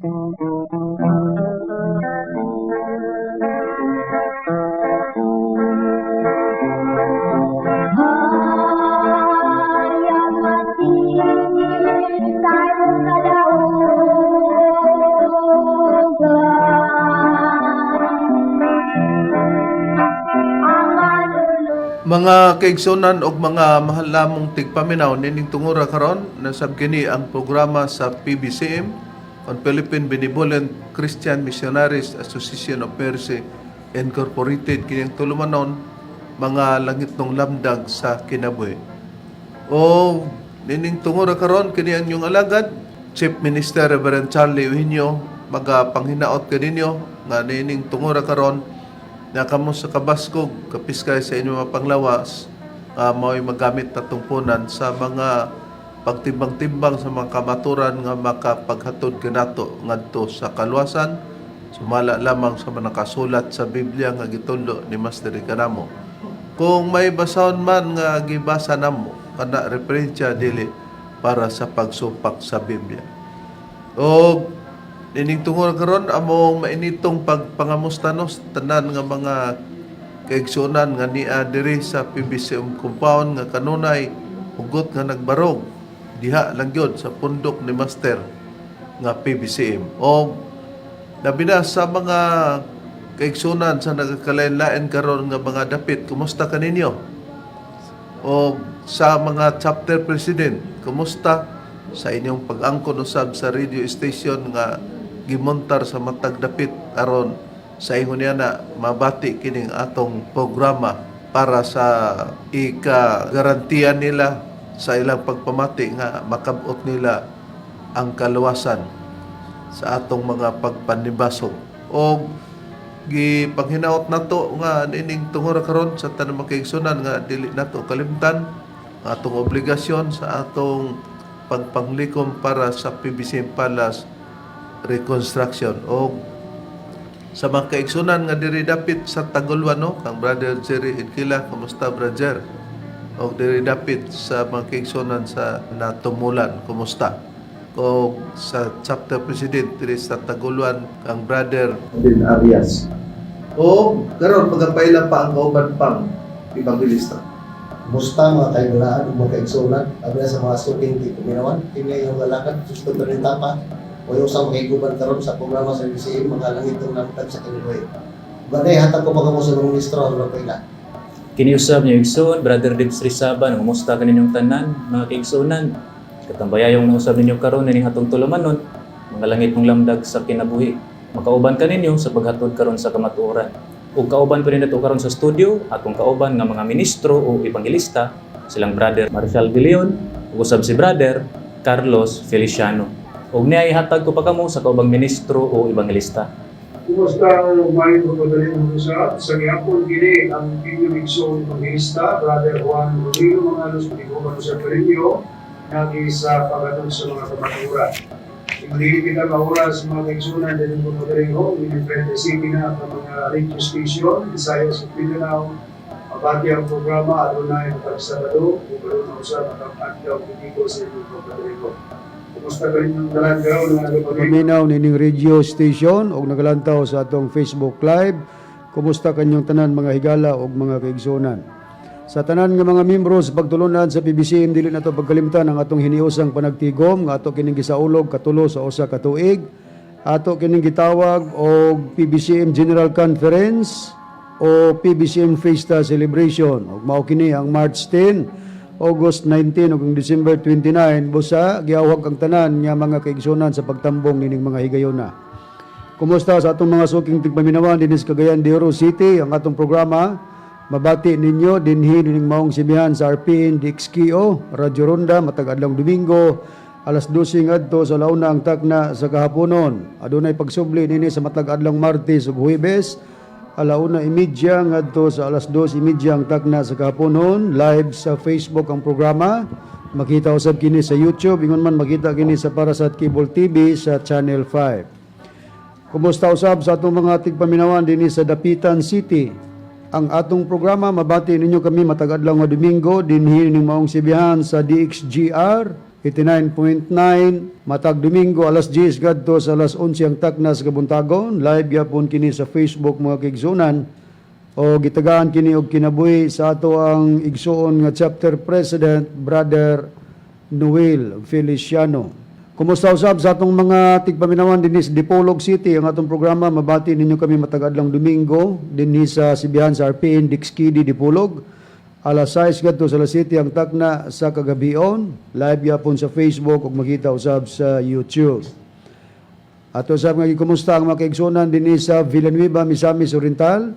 Hayag mati sa imong kadaugan. Ang manulong Mga kaigsunan og mga mahal namong tigpaminaw, nining tungura karon nasab kini ang programa sa PBCM on Philippine Benevolent Christian Missionaries Association of Mercy Incorporated, kining tulumanon, Mga Langitnong Lamdag sa Kinabuhi. O nining tungura karon, kini ang inyong alagad, Chief Minister Reverend Charlie Eugenio, magapanginaot kaninyo nga nining tungura karon na kamo sa kabaskog kapiskay sa inyong mga panglawas mao'y magamit na tungpunan sa mga pagtimbang-timbang sa mga kamaturan nga makapaghatod kanato ngadto sa kaluwasan, sumala lamang sa mga nakasulat sa Biblia nga gitudlo ni Master kanamo. Kung may basahon man nga gibasa namo kana referensya, dili para sa pagsupak sa Biblia. O nining tungod karon, among mainitong pagpangamusta no sa tanan nga mga kaigsuonan nga nia diri sa PBCM compound nga kanunay hugot nga nagbarog diha lang gyud sa pundok ni Master nga PBCM. O labi na sa mga kaigsunan sa nagkalain-lain karon nga mga dapit, kumusta kaninyo? O sa mga chapter president, kumusta sa inyong pag-angkon usab sa radio station nga gimontar sa matag dapit aron sa ingon niya na mabati kining atong programa para sa ika-garantiya nila sa ilang pagpamati nga makabot nila ang kaluwasan sa atong mga pagpanibasog? O gipanghinaot nato nga nining tungura karon sa tanang makaigsunan nga dili nato kalimtan ang atong obligasyon sa atong pagpanglikom para sa PBC Palace reconstruction. O sa mga kaigsunan nga diri dapit sa Tagolwan, no, kang Brother Jerry Edquila, kumusta, Brother? O diri dapit sa mga kaigsunan sa Natumulan, kumusta? O sa chapter president diri sa Tagolwan, kang Brother Ben Arias. O karon pagapaila pa ang kauban pang ebanghelista. Kumusta, mga kaibigan ug mga kaigsuonan, labi na sa mga suking tigpaminawan? Kini inyong alagad, Justo Tapa, o yung usang makiguban karon sa programa sa BCM, Mga Langitong Lamdag sa Kinabuhi. Ganay, hatag ko pa kamo sa mga ministro, ano pa ila. Kini usab inyong igsoon, Brother Dibs Rizaba, kumusta kaninyong tanan, mga kaigsuonan? Katambayayong nausab ninyo karon nining atong tulumanon, Mga Langitnong Lamdag sa Kinabuhi. Makauban kaninyo sa paghatod karon sa kamatuoran. Ug kauban pa nato karon sa studio, atong kauban nga mga ministro o ebanghelista, silang Brother Marshall De Leon ug usab si Brother Carlos Feliciano. Ug niya ihatag ko pa kamo sa kaubang ministro o ebanghelista. Kumusta, maayong pagpadaling usab? Sa gihapon, kini ang inyong igsoon ebanghelista, Brother Juan Rodrigo Mangalos, paniguban sa Perillo, nagi sa paghatod sa mga kamatuoran. Imalihin kita nga oras, mga kaigsunan, dahil pagpadaling ho, in different city na ang mga radio station, Visayas ug Mindanao. Mabati ang programa, adunay matag Sabado, ug adunay usab matag adlaw Domingo sa inyong pagpadaling ho. Kumusta ka rin ng tanan karon nga nagapagaling? Paminaw nining radio station og nagalantaw sa atong Facebook Live. Kumusta kanyong tanan, mga higala ug mga kaigsuonan? Sa tanan nga mga membro sa pagtulunan sa PBCM, dili nato pagkalimtan ang atong hiniusang panagtigom nga ato kining gisaulog katulo sa usa ka tuig. Ato kining gitawag og PBCM General Conference o PBCM Fiesta Celebration. Ug mao kini ang March 10, August 19 ug ang December 29. Busa giawhag ang tanan nga mga kaigsunan sa pagtambong nining mga higayona. Kumusta sa atong mga suking tigpaminawan dinhi sa Cagayan de Oro City? Ang atong programa mabati ninyo dinhi nining maong sibihan sa RPN DXKO Radyo Ronda matag adlaw Domingo, alas 12 ngadto sa 1 ang takna sa kahaponon. Adunay pagsubli nini sa matag adlaw Martes ug Huwebes, 1:30 ngadto sa 2:30 ang takna sa kahaponon. Live sa Facebook ang programa. Makita usab kini sa YouTube. Ingon man makita kini sa Parasat Cable TV sa Channel 5. Kumusta usab sa atong mga tigpaminawan dinhi sa Dapitan City? Ang atong programa, mabati ninyo kami matag adlaw nga Domingo dinhi ning maong sibihan sa DXGR 89.9 matag Domingo alas 10 ngadto sa alas 11 ang takna sa kabuntagon. Live gyapon kini sa Facebook, mga kaigsunan, o gitagaan kini og kinabuhi sa ato ang igsuon nga chapter president, Brother Noel Feliciano. Kumusta usab sa atong mga tigpaminawan dinhi sa Dipolog City? Ang atong programa, mabati ninyo kami matag adlong Domingo dinhi sa sibihan sa RPN Dixkidi, Dipolog. Alas 6 ngadto sa alas 7 ang takna sa kagabion. Live yapon sa Facebook ug makita usab sa YouTube. Ato usab nga gikumusta ang mga kaigsuonan dinhi sa Villanueva, Misamis Oriental.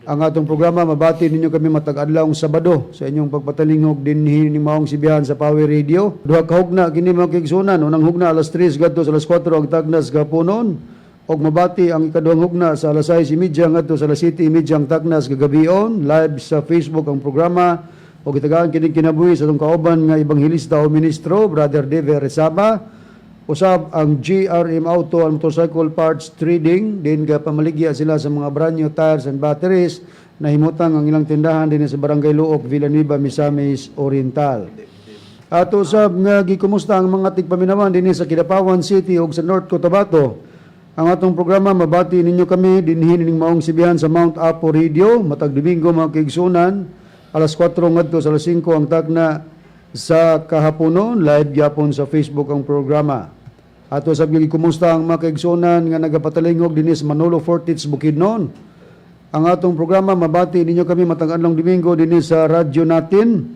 Ang atong programa, mabati ninyo kami matag adlawng Sabado sa inyong pagpatalingog dinhi ning maong sibihan sa Power Radio. Duha ka hugna kini, mga kaigsuonan. Unang hugna, alas 3 ngadto sa alas 4 ang tagna sa gapunon ug mabati ang ikaduhang hugna sa alas 6:30 ngadto sa alas 7:30 ang tagna sa gagabion. Live sa Facebook ang programa ug gitagaan kini kinabuhi sa atong kauban nga ebanghelista o ministro, Brother Dave Resaba. Usab ang GRM Auto and Motorcycle Parts Trading din, ga pamaligya sila sa mga brand new tires and batteries. Nahimutang ang ilang tindahan din sa Barangay Luok, Villanueva, Misamis Oriental. Ato usab nga gikumusta ang mga tigpaminawan dinhi sa Kidapawan City ug sa North Cotabato. Ang atong programa, mabati ninyo kami dinhi ning maong sibihan sa Mount Apo Radio matag Domingo, mga kaigsunan, alas 4 ngadto sa alas 5 ang takna sa kahaponon. Live gyapon sa Facebook ang programa. Ato sab gikumusta ang mga kaigsunan nga nagapatalingog dinhi sa Manolo Fortich, Bukidnon. Ang atong programa, mabati ninyo kami matag adlong Domingo dinhi sa radyo natin.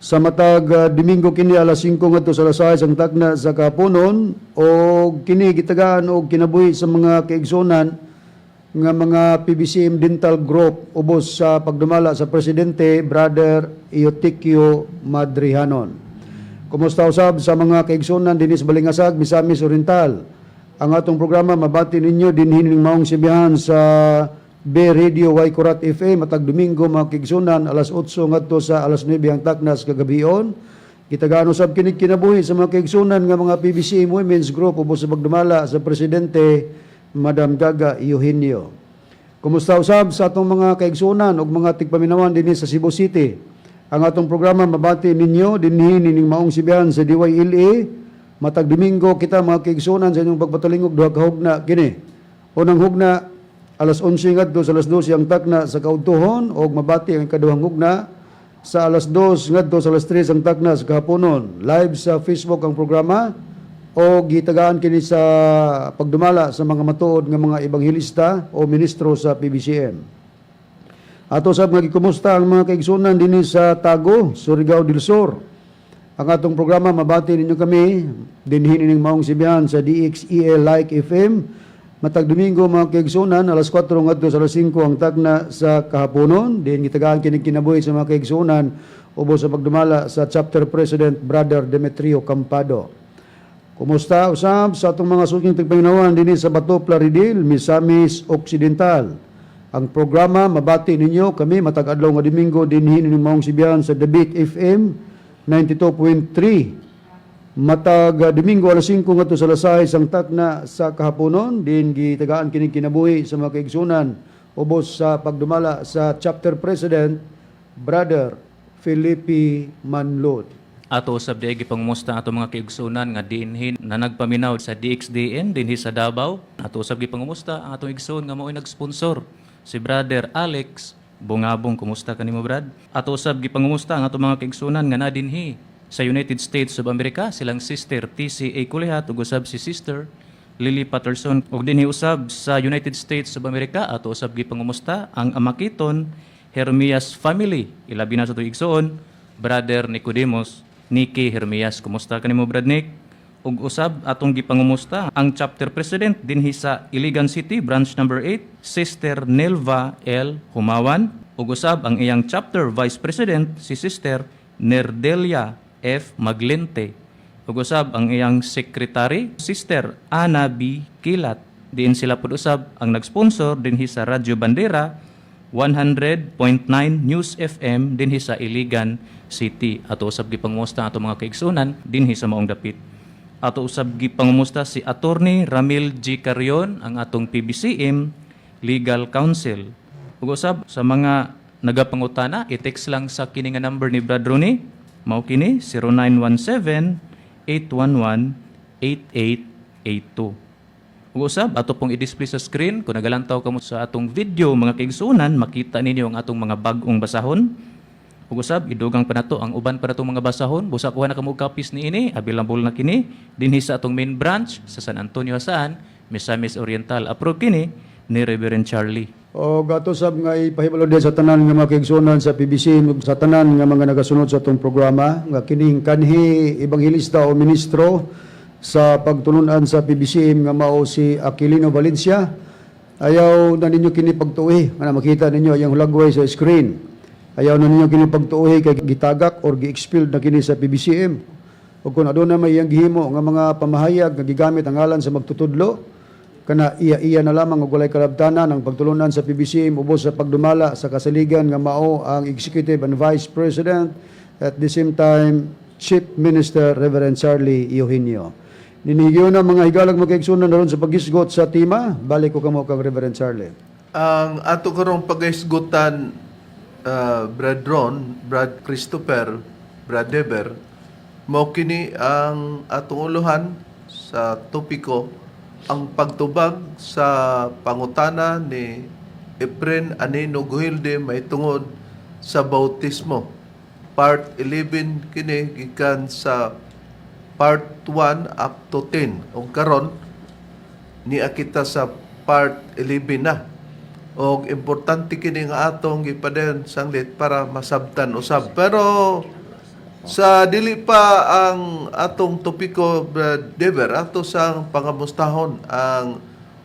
Sa matag Domingo kini, alas 5 ngadto sa alas 6 ang takna sa kapunon o kini gitagaan og kinabuhi sa mga kaigsunan nga mga PBCM Dental Group ubos sa pagdumala sa presidente, Brother Eutiquio Madrihanon. Kumusta usab sa mga kaigsunan dinhi sa Balingasag, Misamis Oriental? Ang atong programa, mabati ninyo dinhi ning maong sibihan sa B Radio Waikurat FM matag Domingo, mga kaigsunan, alas 8 ngadto sa alas 9 ang taknas kagabion. Gitagaan usab kini kinabuhi sa mga kaigsunan nga mga PBCM Women's Group ubos sa pagdumala sa presidente, Madam Gaga Eugenio. Kumusta usab sa atong mga kaigsunan ug mga tigpaminawan dinhi sa Cebu City? Ang atong programa, mabati ninyo dinhi nining maong sibihan sa DYLA. Matag Domingo kita, mga kaigsunan, sa inyong pagpatalingog. Duha ka hugna kini. Unang hugna, alas 11 ngadto sa alas 12 ang takna sa kaudtuhon ug mabati ang ikaduhang hugna sa alas 2 ngadto sa alas 3 ang takna sa kahaponon. Live sa Facebook ang programa o gitagaan kini sa pagdumala sa mga matuod nga mga ebanghelista o ministro sa PBCM. Ato sab nga gikumusta ang mga kaigsunan dinhi sa Tago, Surigao del Sur. Ang atong programa, mabati ninyo kami dinhi ning maong sibihan sa DXEL Like FM matag Domingo, mga kaigsunan, alas 4 ngadto sa alas 5 ang tagna sa kahaponon. Din gitagaan kini kinabuhi sa mga kaigsunan ubos sa pagdumala sa chapter president, Brother Demetrio Campado. Kumusta usab sa atong mga suking tigpaminawan dinhi sa Bato, Plaridel, Misamis Occidental? Ang programa, mabati ninyo kami matag adlaw nga Domingo dinhi ning maong sibihan sa The Beat FM 92.3. Matag Domingo, alas 5 ngadto sa alas 6 ang takna sa kahaponon. Din gitagaan kini kinabuhi sa mga kaigsunan ubos sa pagdumala sa chapter president, Brother Felipe Manlod. Ato usab diay gipangumusta ato mga kaigsunan nga dinhi na nagpaminaw sa DXDN dinhi sa Davao. Ato usab gipangumusta ang atong igsoon nga mao'y nagsponsor, si Brother Alex Bungabong. Kumusta kanimo, Brad? Ato usab gipangumusta ang ato mga kaigsunan nga na dinhi sa United States of America, silang Sister TCA Kulihat ug usab si Sister Lily Patterson. Ug dinhi usab sa United States of America, ato usab gipangumusta ang Amakiton Hermias family, ilabi na sa atong igsoon Brother Nicodemus Nicky Hermias. Kumusta kanimo, Brad Nick? Ug usab atong gipangumusta ang chapter president dinhi sa Iligan City, branch number 8, Sister Nelva L. Humawan, ug usab ang iyang chapter vice president, si Sister Nerdelia F. Maglente, ug usab ang iyang secretary, Sister Ana B. Kilat. Diin sila pud usab ang nagsponsor dinhi sa Radyo Bandera 100.9 News FM dinhi sa Iligan City. Ato usab gipangumusta ato mga kaigsunan dinhi sa maong dapit. Ato usab gipangumusta si Attorney Ramil G. Carion, ang atong PBCM Legal Counsel. Ug usab sa mga nagapangutana, i-text lang sa kini nga number ni Brad Rooney. Mao kini 0917 811 8882. Ug usab ato pong i-display sa screen kung nagalantaw kamo sa atong video, mga kaigsuonan, makita ninyo ang atong mga bag-ong basahon. Ug usab idugang pa nato ang uban pa natong mga basahon, busa kuha na kamo og copies niini, available na kini dinhi sa atong main branch sa San Antonio Jasaan, Misamis Oriental. Approve kini ni Reverend Charlie. O gato sab nga ipahibalo din sa tanan nga mga kaigsuonan sa PBC ug sa tanan nga mga nagasunod sa atong programa nga kining kanhi ebanghelista o ministro sa pagtulunan sa PBCM nga mao si Aquilino Valencia, ayaw na ninyo kini pagtuohi nga makita ninyo ang hulagway sa screen. Ayaw na ninyo kini pagtuohi kay gitagak or gi-expelled na kini sa PBCM. Ug kung aduna may iyang gihimo nga mga pamahayag nga gigamit ang ngalan sa magtutudlo, kana iya-iya na lamang og walay kalabtanan ang pagtulunan sa PBCM ubos sa pagdumala sa kasaligan nga mao ang Executive and Vice President, at the same time Chief Minister Reverend Charlie Eugenio. Ninigyo na, mga higalag mga kaigsuonan, aron sa paghisgot sa tema, balik ko kamo kang Reverend Charlie. Ang ato karong paghisgutan, Brad Ron, Brad Christopher, Brad Dever, mao kini ang atong uluhan sa topiko, ang pagtubag sa pangutana ni Efren Anino Guhilde mahitungod sa bautismo. Part 11 kini gikan sa part 1 up to 10. Ug karon niya kita sa part 11 na. Og importante kini nga atong gipadayon sanglit para masabtan usab. Pero sa dili pa ang atong topiko, Brad Dever, ato sang pangamustahon ang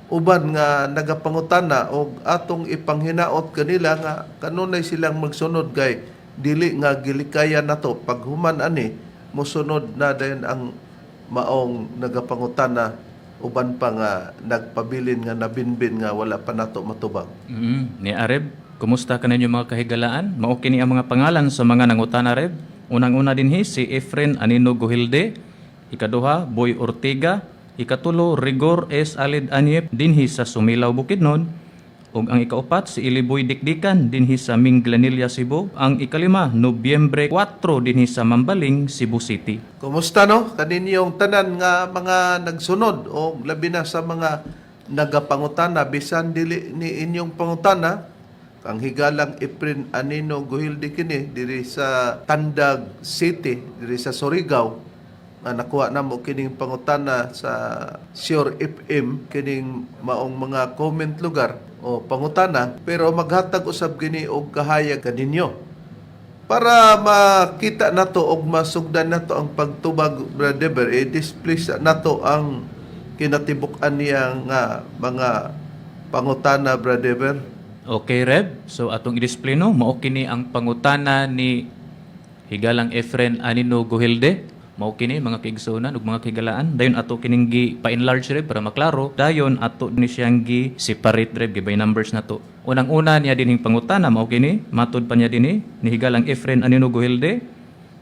uban nga nagapangutana og atong ipanghinaot kanila nga kanunay silang magsunod kay dili nga gilikayan nato paghuman ani mosunod na dayon ang maong nagapangutana, uban pa nga nagpabilin nga nabinbin nga wala pa nato matubag. Ni Areb, kumusta ka ninyo, mga kahigalaan? Mao kini ang mga pangalan sa mga nangutana, Reb. Unang-una dinhi si Efren Anino Guhilde, ikaduha Boy Ortega, ikatulo Rigor S. Alid Anyep dinhi sa Sumilaw, Bukidnon, ug ang ikaupat si Iliboy Dikdikan dinhi sa Minglanilla, Cebu, ang ikalima Nobyembre 4 dinhi sa Mambaling, Cebu City. Kumusta no kaninyong tanan nga mga nagsunod o labi na sa mga nagapangutana bisan dili ni inyong pangutana? Ang higalang Efren Anino Guhilde kini diri sa Tandag City, diri sa Surigao, nga nakuha namo kining pangutana sa Sure FM, kining maong mga comment lugar o pangutana, pero maghatag usab kini og kahayag kaninyo para makita nato og masugdan nato ang pagtubag. Brother, i-display sa nato ang kinatibuk-an niya nga mga pangutana, Brother. Okay, Reb. So atong i-display no, mao kini ang pangutana ni higalang Efren Anino Guhilde. Mao kini, mga kaigsuonan ug mga kahigalaan. Dayon ato kining gi pa-enlarge, Reb, para maklaro. Dayon ato ni siyang gi separate, Reb, gi by numbers nato. Unang-una niya dinhing pangutana mao kini, matud pa niya dinhi ni higalang Efren Anino Guhilde.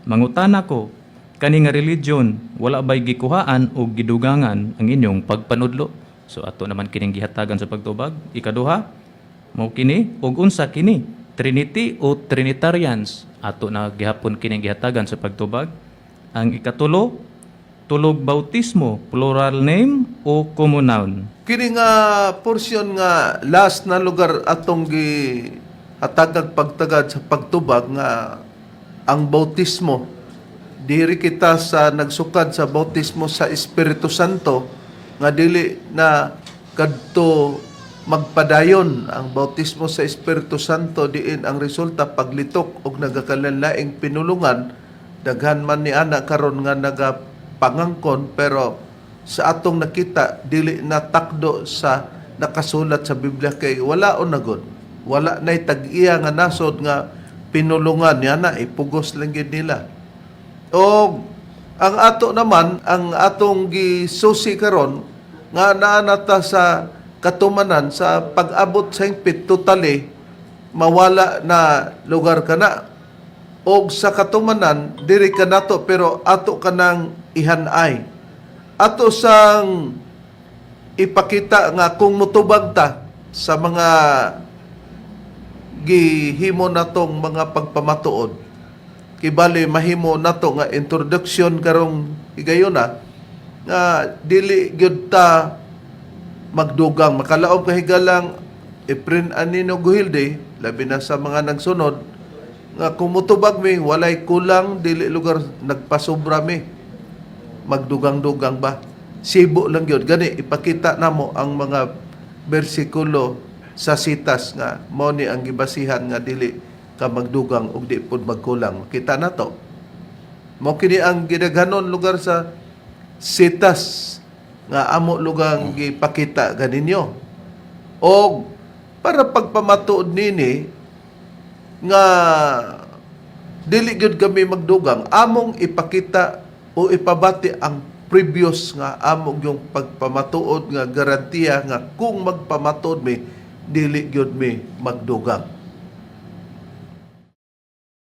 "Mangutana ko, kani nga religion wala bay gikuhaan o gidugangan ang inyong pagpanudlo?" So ato naman kining gihatagan sa pagtubag. Ikaduha, mao kini, "Ug unsa kini? Trinity o Trinitarians?" Ato na gihapon kining gihatagan sa pagtubag. Ang ikatulo, "Tulog bautismo, plural name o common noun?" Kini nga portion nga last na lugar atong gi hatagag pagtagad sa pagtubag nga ang bautismo. Diri kita sa nagsukad sa bautismo sa Espiritu Santo nga dili na kadto magpadayon ang bautismo sa Espiritu Santo, diin ang resulta paglitok og nagakalanlaing pinulungan. Daghan man ni ana karon nga nagapangangkon, pero sa atong nakita dili na takdo sa nakasulat sa Biblia kay wala o nagod wala nay tag-iya nga nasod nga pinulungan niya na ipugos lang gyud nila. O ang ato naman, ang atong gisusi karon nga naa na ta sa katumanan sa pag-abot sa hingpit totally mawala na lugar kana og sa katumanan diri ka nato, pero ato kanang ihanay, ato sang ipakita nga kung mutubag ta sa mga gihimo natong mga pagpamatuod. Kibali mahimo nato nga introduction karong higayuna nga dili gyud ta magdugang. Makalaom kahigalang Efren Anino Guhilde, labi na sa mga nagsunod nga kung mutubag mi, walay kulang, dili lugar nagpasobra mi, magdugang-dugang ba, sibo lang gyud. Gani ipakita namo ang mga bersikulo sa sitas nga mao ni ang gibasihan nga dili ka magdugang ug di pud magkulang. Kita nato, mao kini ang gidaghanon lugar sa sitas nga amo lugang gipakita ganinyo og para pagpamatuod nini nga dili gyud kami magdugang. Among ipakita o ipabati ang previous nga among yung pagpamatuod nga garantiya nga kung magpamatuod mi, dili gyud mi magdugang.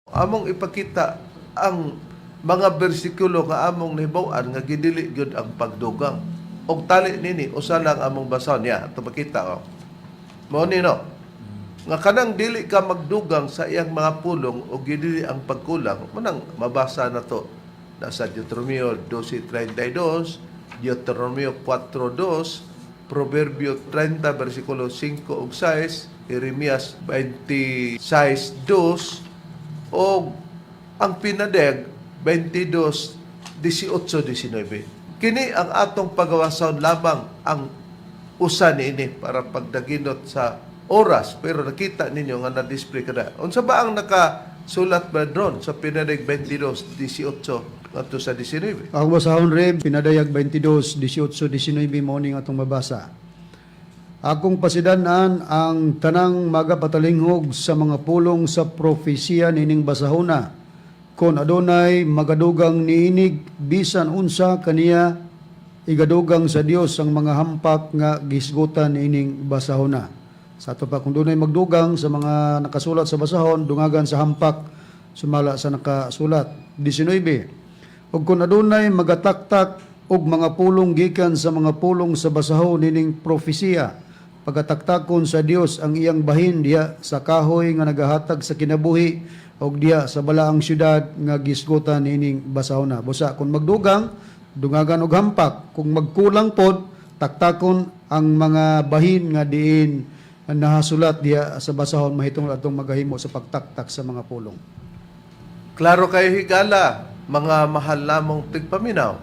Among ipakita ang mga bersikulo nga among nahibaw-an nga gidili gyud ang pagdugang. Og tali nini, usa lang among basahon niya ato makita, oh. Mao ni, no, nga kanang dili ka magdugang sa iyang mga pulong o gidili ang pagkulang mo nang mabasa na to nasa Deuteronomio 12:32, Deuteronomio 4:2, Proverbio 30 versikulo 5 ug 6, Jeremias 26:2 o ang Pinadeg 22:18-19. Kini ang atong pagawason lamang ang usa niini para pagdaginot sa oras, pero nakita ninyo nga na-display kada. Unsa ba ang nakasulat ba dron sa Pinadeg 22:18 ngadto sa 19? Ako basahon, Reb, Pinadayag 22, 18, 19 mao ning atong mabasa. Akong pasidanan ang tanang magapatalinghog sa mga pulong sa propesiya nining basahona. Kon adunay magadugang niinig bisan unsa kaniya, igadugang sa Dios ang mga hampak nga gisgutan niining basahona. Sa ato pa, kung dunay magdugang sa mga nakasulat sa basahon, dungagan sa hampak sumala sa nakasulat. 19. Ug kung adunay magataktak og mga pulong gikan sa mga pulong sa basahon nining propesiya, pagataktakon sa Dios ang iyang bahin diha sa kahoy nga nagahatag sa kinabuhi og diha sa balaang syudad nga gisgutan nining basahona. Busa kung magdugang, dungagan og hampak. Kung magkulang pod, taktakon ang mga bahin nga diin nahasulat diha sa basahon mahitungod atong magahimo sa pagtaktak sa mga pulong. Klaro kayo higala, mga mahal namong tigpaminaw,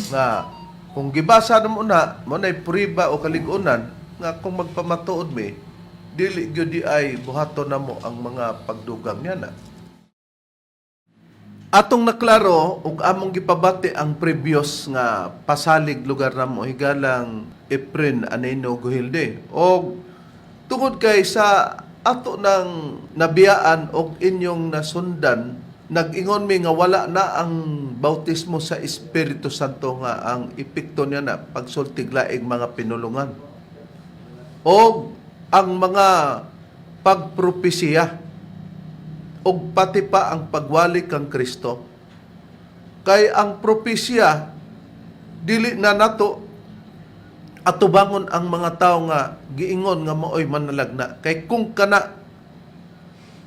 nga kung gibasa na mo na, mo na'y puriba o kaligunan, nga kung magpamatuod mi, dili gyud di ay buhaton na mo ang mga pagdugang niya na. Atong naklaro ug among gipabati ang previous nga pasalig lugar namo higalang Efren Anino Guhilde. Og tungod kay sa ato ng nabiyaan og inyong nasundan, nag-ingon mi nga wala na ang bautismo sa Espiritu Santo nga ang epekto niya na pagsultig laing mga pinulungan og ang mga pagpropesiya og pati pa ang pagwali kang Kristo. Kay ang propesya, dili na nato atubangon ang mga tao nga giingon nga maoy manalagna, kay kung kana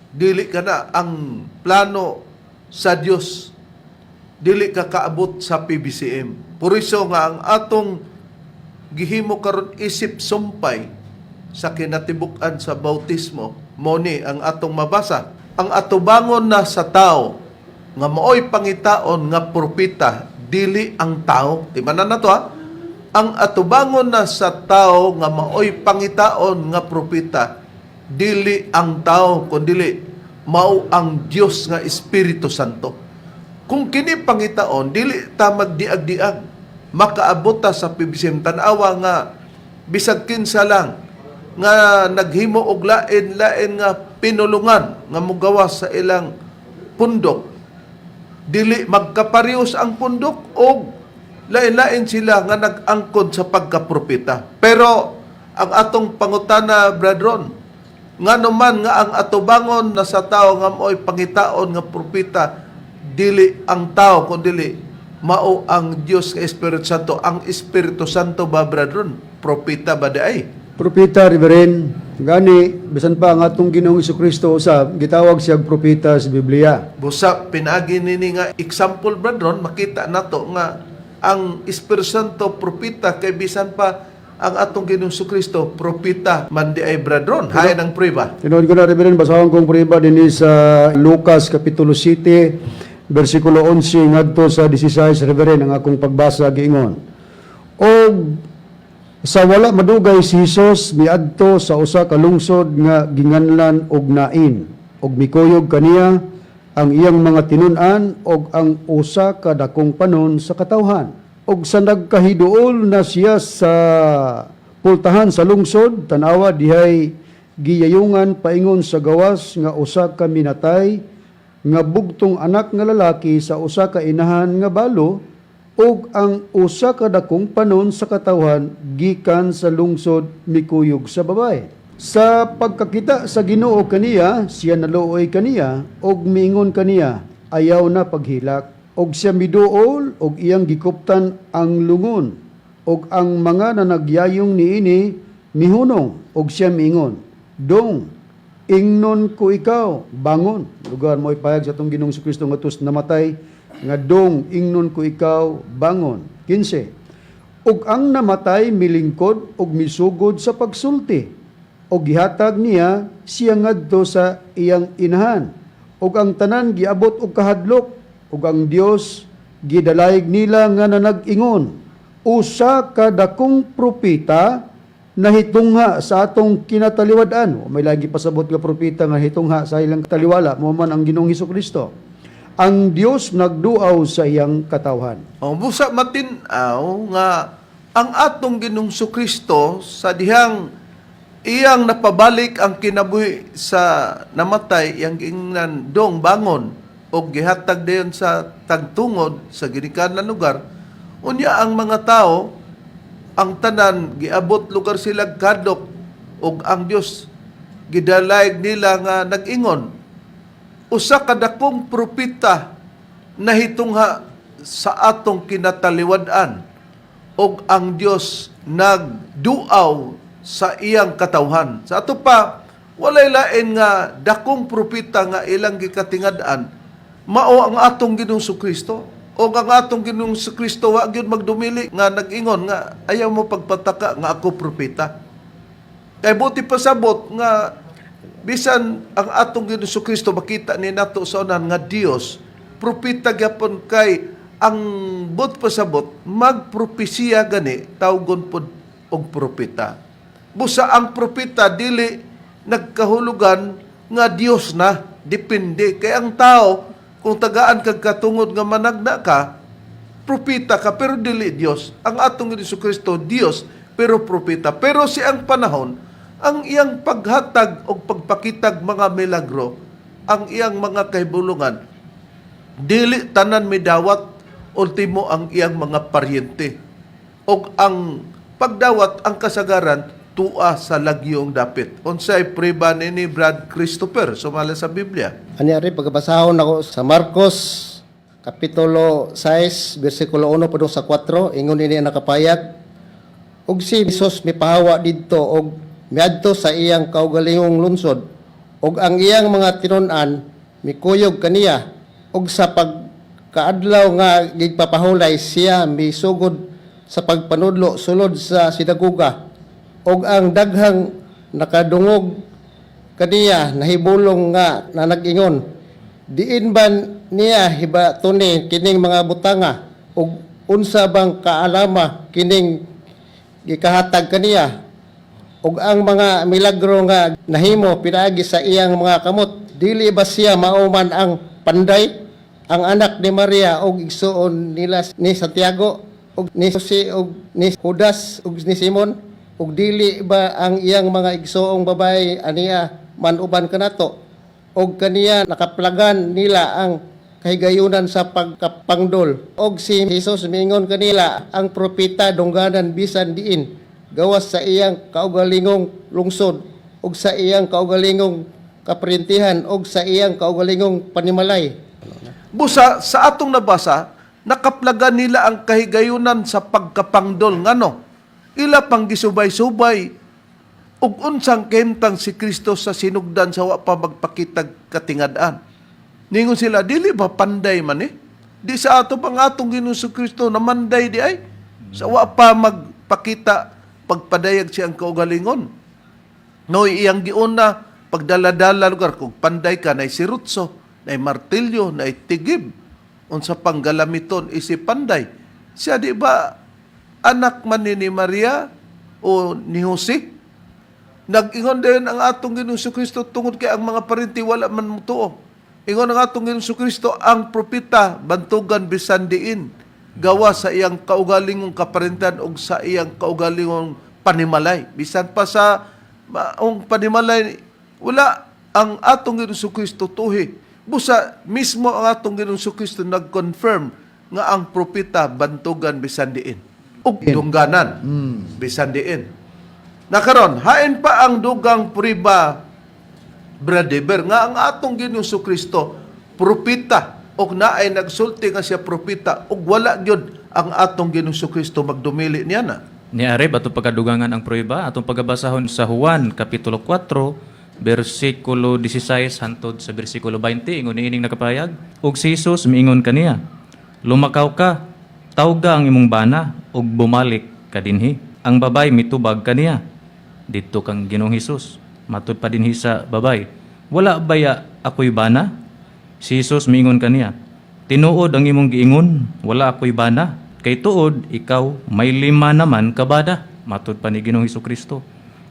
dili kana ang plano sa Dios, dili ka kaabot sa PBCM. Puriso nga ang atong gihimo karon isip sumpay sa kinatibuk-an sa bautismo, mo ni ang atong mabasa: ang atubangon na sa tao nga maoy pangitaon nga propeta, dili ang tao. Timanan na to, ha. Ang atubangon na sa tao nga maoy pangitaon nga propeta, dili ang tao kundili mao ang Dios nga Espiritu Santo. Kung kini pangitaon, dili ta magdiag-diag, makaabot ta sa PBCM. Tanawa nga bisag kinsa lang nga naghimo og lain-lain nga pinulungan nga mugawas sa ilang pundok, dili magkaparehos ang pundok og lain-lain sila nga nag-angkon sa pagkapropeta. Pero ang atong pangutana, Bradron, ngano man nga ang atubangon na sa tao nga mo'y pangitaon nga propeta, dili ang tao kundili mao ang Dios nga Espiritu Santo? Ang Espiritu Santo ba, Bradron, propeta ba di ay? Propeta, Reverend, Gani bisan pa ang atong Ginoong Kristo usab gitawag siyang propeta sa Biblia. Busa pinaagi nini nga example, brethren, makita nato nga ang Espiritu Santo propeta kay bisan pa ang atong Ginoong Kristo propeta man di ay, brethren. Hain ang prueba. Tinuod ko na, Reverend, basahon kong prueba dinhi sa Lucas Kapitulo 7, versikulo 11 ngadto sa 16, Reverend, ang akong pagbasa giingon. Og sa wala madugay si Hesus miadto sa usa ka lungsod nga ginganlan og Nain, og mikuyog kaniya ang iyang mga tinun-an og ang usa ka dakong panon sa katawhan. Og sa nagkahiduol na siya sa pultahan sa lungsod, tanawa dihay giyayungan paingon sa gawas nga usa ka minatay nga bugtong anak nga lalaki sa usa ka inahan nga balo, ug ang usa ka dakong panon sa katawhan gikan sa lungsod mikuyog sa babae. Sa pagkakita sa Ginoo kaniya, siya naluoy kaniya ug miingon kaniya, "Ayaw na paghilak." Og siya miduol og iyang gikuptan ang lungon, ug ang mga nanagyayong niini mihunong, og siya miingon, "Dong, ingnon ko ikaw, bangon." Lugar mo ipahayag sa atong Ginoong Kristo nga tus namatay nga, "Dong, ingnon ko ikaw, bangon." 15. Ug ang namatay milingkod ug misugod sa pagsulti, ug gihatag niya siya ngadto sa iyang inahan. Ug ang tanan giabot og kahadlok, ug ang Dios gidalayg nila nga nanag-ingon, "Usa ka dakong propeta nahitungha sa atong kinataliwad-an." O, may lagi pasabot nga propeta nga hitungha sa ilang taliwala, mo man ang Ginoong Kristo. Ang Dios nagduaw sa iyang katawhan. O, busa matin-aw nga ang atong Ginoong Kristo sa dihang iyang napabalik ang kinabuhi sa namatay, iyang giingnan, "Dong, bangon," og gihatag dayon sa tagtungod sa ginikanan lugar. Unya ang mga tao, ang tanan giabot lugar sila kadlok, og ang Dios gidalayg nila nga nag-ingon, "Usa ka dakong propeta nahitungha sa atong kinataliwad-an og ang Dios nagduaw sa iyang katawhan." Sa ato pa, walay lain nga dakong propeta nga ilang gikatingad-an, mao ang atong Ginoong Kristo. O ang atong Ginoong Kristo wa gyud magdumili nga nag-ingon nga ayaw mo pagpataka nga ako propeta. Kay buti pasabot nga bisan ang atong Ginoong Kristo makita ni nato sa unan nga Dios, propeta gyapon, kay ang but pasabot magpropesiya gani tawgon pod og propeta. Busa ang propeta dili nagkahulugan nga Dios na, depende kay ang tao kung tagaan kag katungod nga managna ka, propeta ka pero dili Dios. Ang atong Hesus Kristo Dios pero propeta. Pero si ang panahon, ang iyang paghatag o pagpakitag mga milagro, ang iyang mga kahibulungan, dili tanan midawat, ultimo ang iyang mga paryente. Og ang pagdawat ang kasagaran tua sa lagyong dapit. Unsay prueba nini, Brad Christopher, sumala sa Biblia? Anyari pagkabasahon ako sa Marcos Kapitulo 6 bersikulo 1 padung sa 4, ingon ini ang nakapayag. "Ug si Jesus mipahawa didto og miadto sa iyang kaugalingong lungsod, ug ang iyang mga tinun-an mikuyog kaniya. Ug sa pagkaadlaw nga gigpapahulay, siya misugod sa pagpanudlo sulod sa sinagoga, ug ang daghang nakadungog kaniya nahibulong nga na nag-ingon, 'Diin ba niya hibatuni kining mga butanga, ug unsa bang kaalama kining gikahatag kaniya, ug ang mga milagro nga nahimo pinaagi sa iyang mga kamot? Dili ba siya mao man ang panday, ang anak ni Maria ug igsuon nila ni Santiago ug ni Jose ug ni Judas ug ni Simon? Ug dili ba ang iyang mga igsoong babae ania man uban kanato?' Og kaniya nakaplagan nila ang kahigayunan sa pagkapangdol. Og si Jesus miingon kanila, 'Ang propeta dungganan bisan diin gawas sa iyang kaugalingong lungsod ug sa iyang kaugalingong kaparyentihan ug sa iyang kaugalingong panimalay." Busa sa atong nabasa, nakaplagan nila ang kahigayunan sa pagkapangdol, ngano ila pang gisubay-subay. Ug unsang kahimtang si Kristo sa sinugdan sa wa pa magpakitag katingad-an? Ningon sila, dili ba panday man eh? Di sa ato pang atong Ginoong Kristo namanday di ay. Sa wa pa magpakita pagpadayag siyang kaugalingon. No, iyang giuna pagdala-dala lugar kung panday ka nay sirutso, nay martilyo, nay tigib. Unsa pang galamiton isi panday. Siya di ba anak man ni Maria o ni Jose? Nag-ingon din ang atong Ginoong Kristo tungod kay ang mga parinti wala man mutuo. Ingon ang atong Ginoong Kristo ang propeta bantugan bisan diin gawa sa iyang kaugalingong kaparintan og sa iyang kaugalingong panimalay. Bisan pa sa maong panimalay, wala ang atong Ginoong Kristo tuhi. Busa mismo ang atong Ginoong Kristo nag-confirm nga ang propeta bantugan bisan diin ug dungganan bisan diin. Nakaron, hain pa ang dugang priba, Brother, nga ang atong Ginoong Kristo propeta og naay nagsulti nga siya propeta ug wala gyud ang atong Ginoong Kristo magdumili niya na. Ni Areb, atong pagkadugangan ang prueba, atong pagabasahon sa Juan, Kapitulo 4, versikulo 16 hantod sa versikulo 20, ingon niining nakapayag. Ug si Jesus miingon kaniya, "Lumakaw ka, tawga ang imong bana ug bumalik ka dinhi." Ang babay mitubag kaniya, "Didto kang Ginoong Hesus." Matud pa dinhi sa babay, "Wala baya ako'y bana?" Si Jesus miingon kaniya, "Tinuod ang imong giingon, wala ako'y bana. Kay tuod, ikaw may lima naman ka bana." Matud pa ni Ginoong Kristo,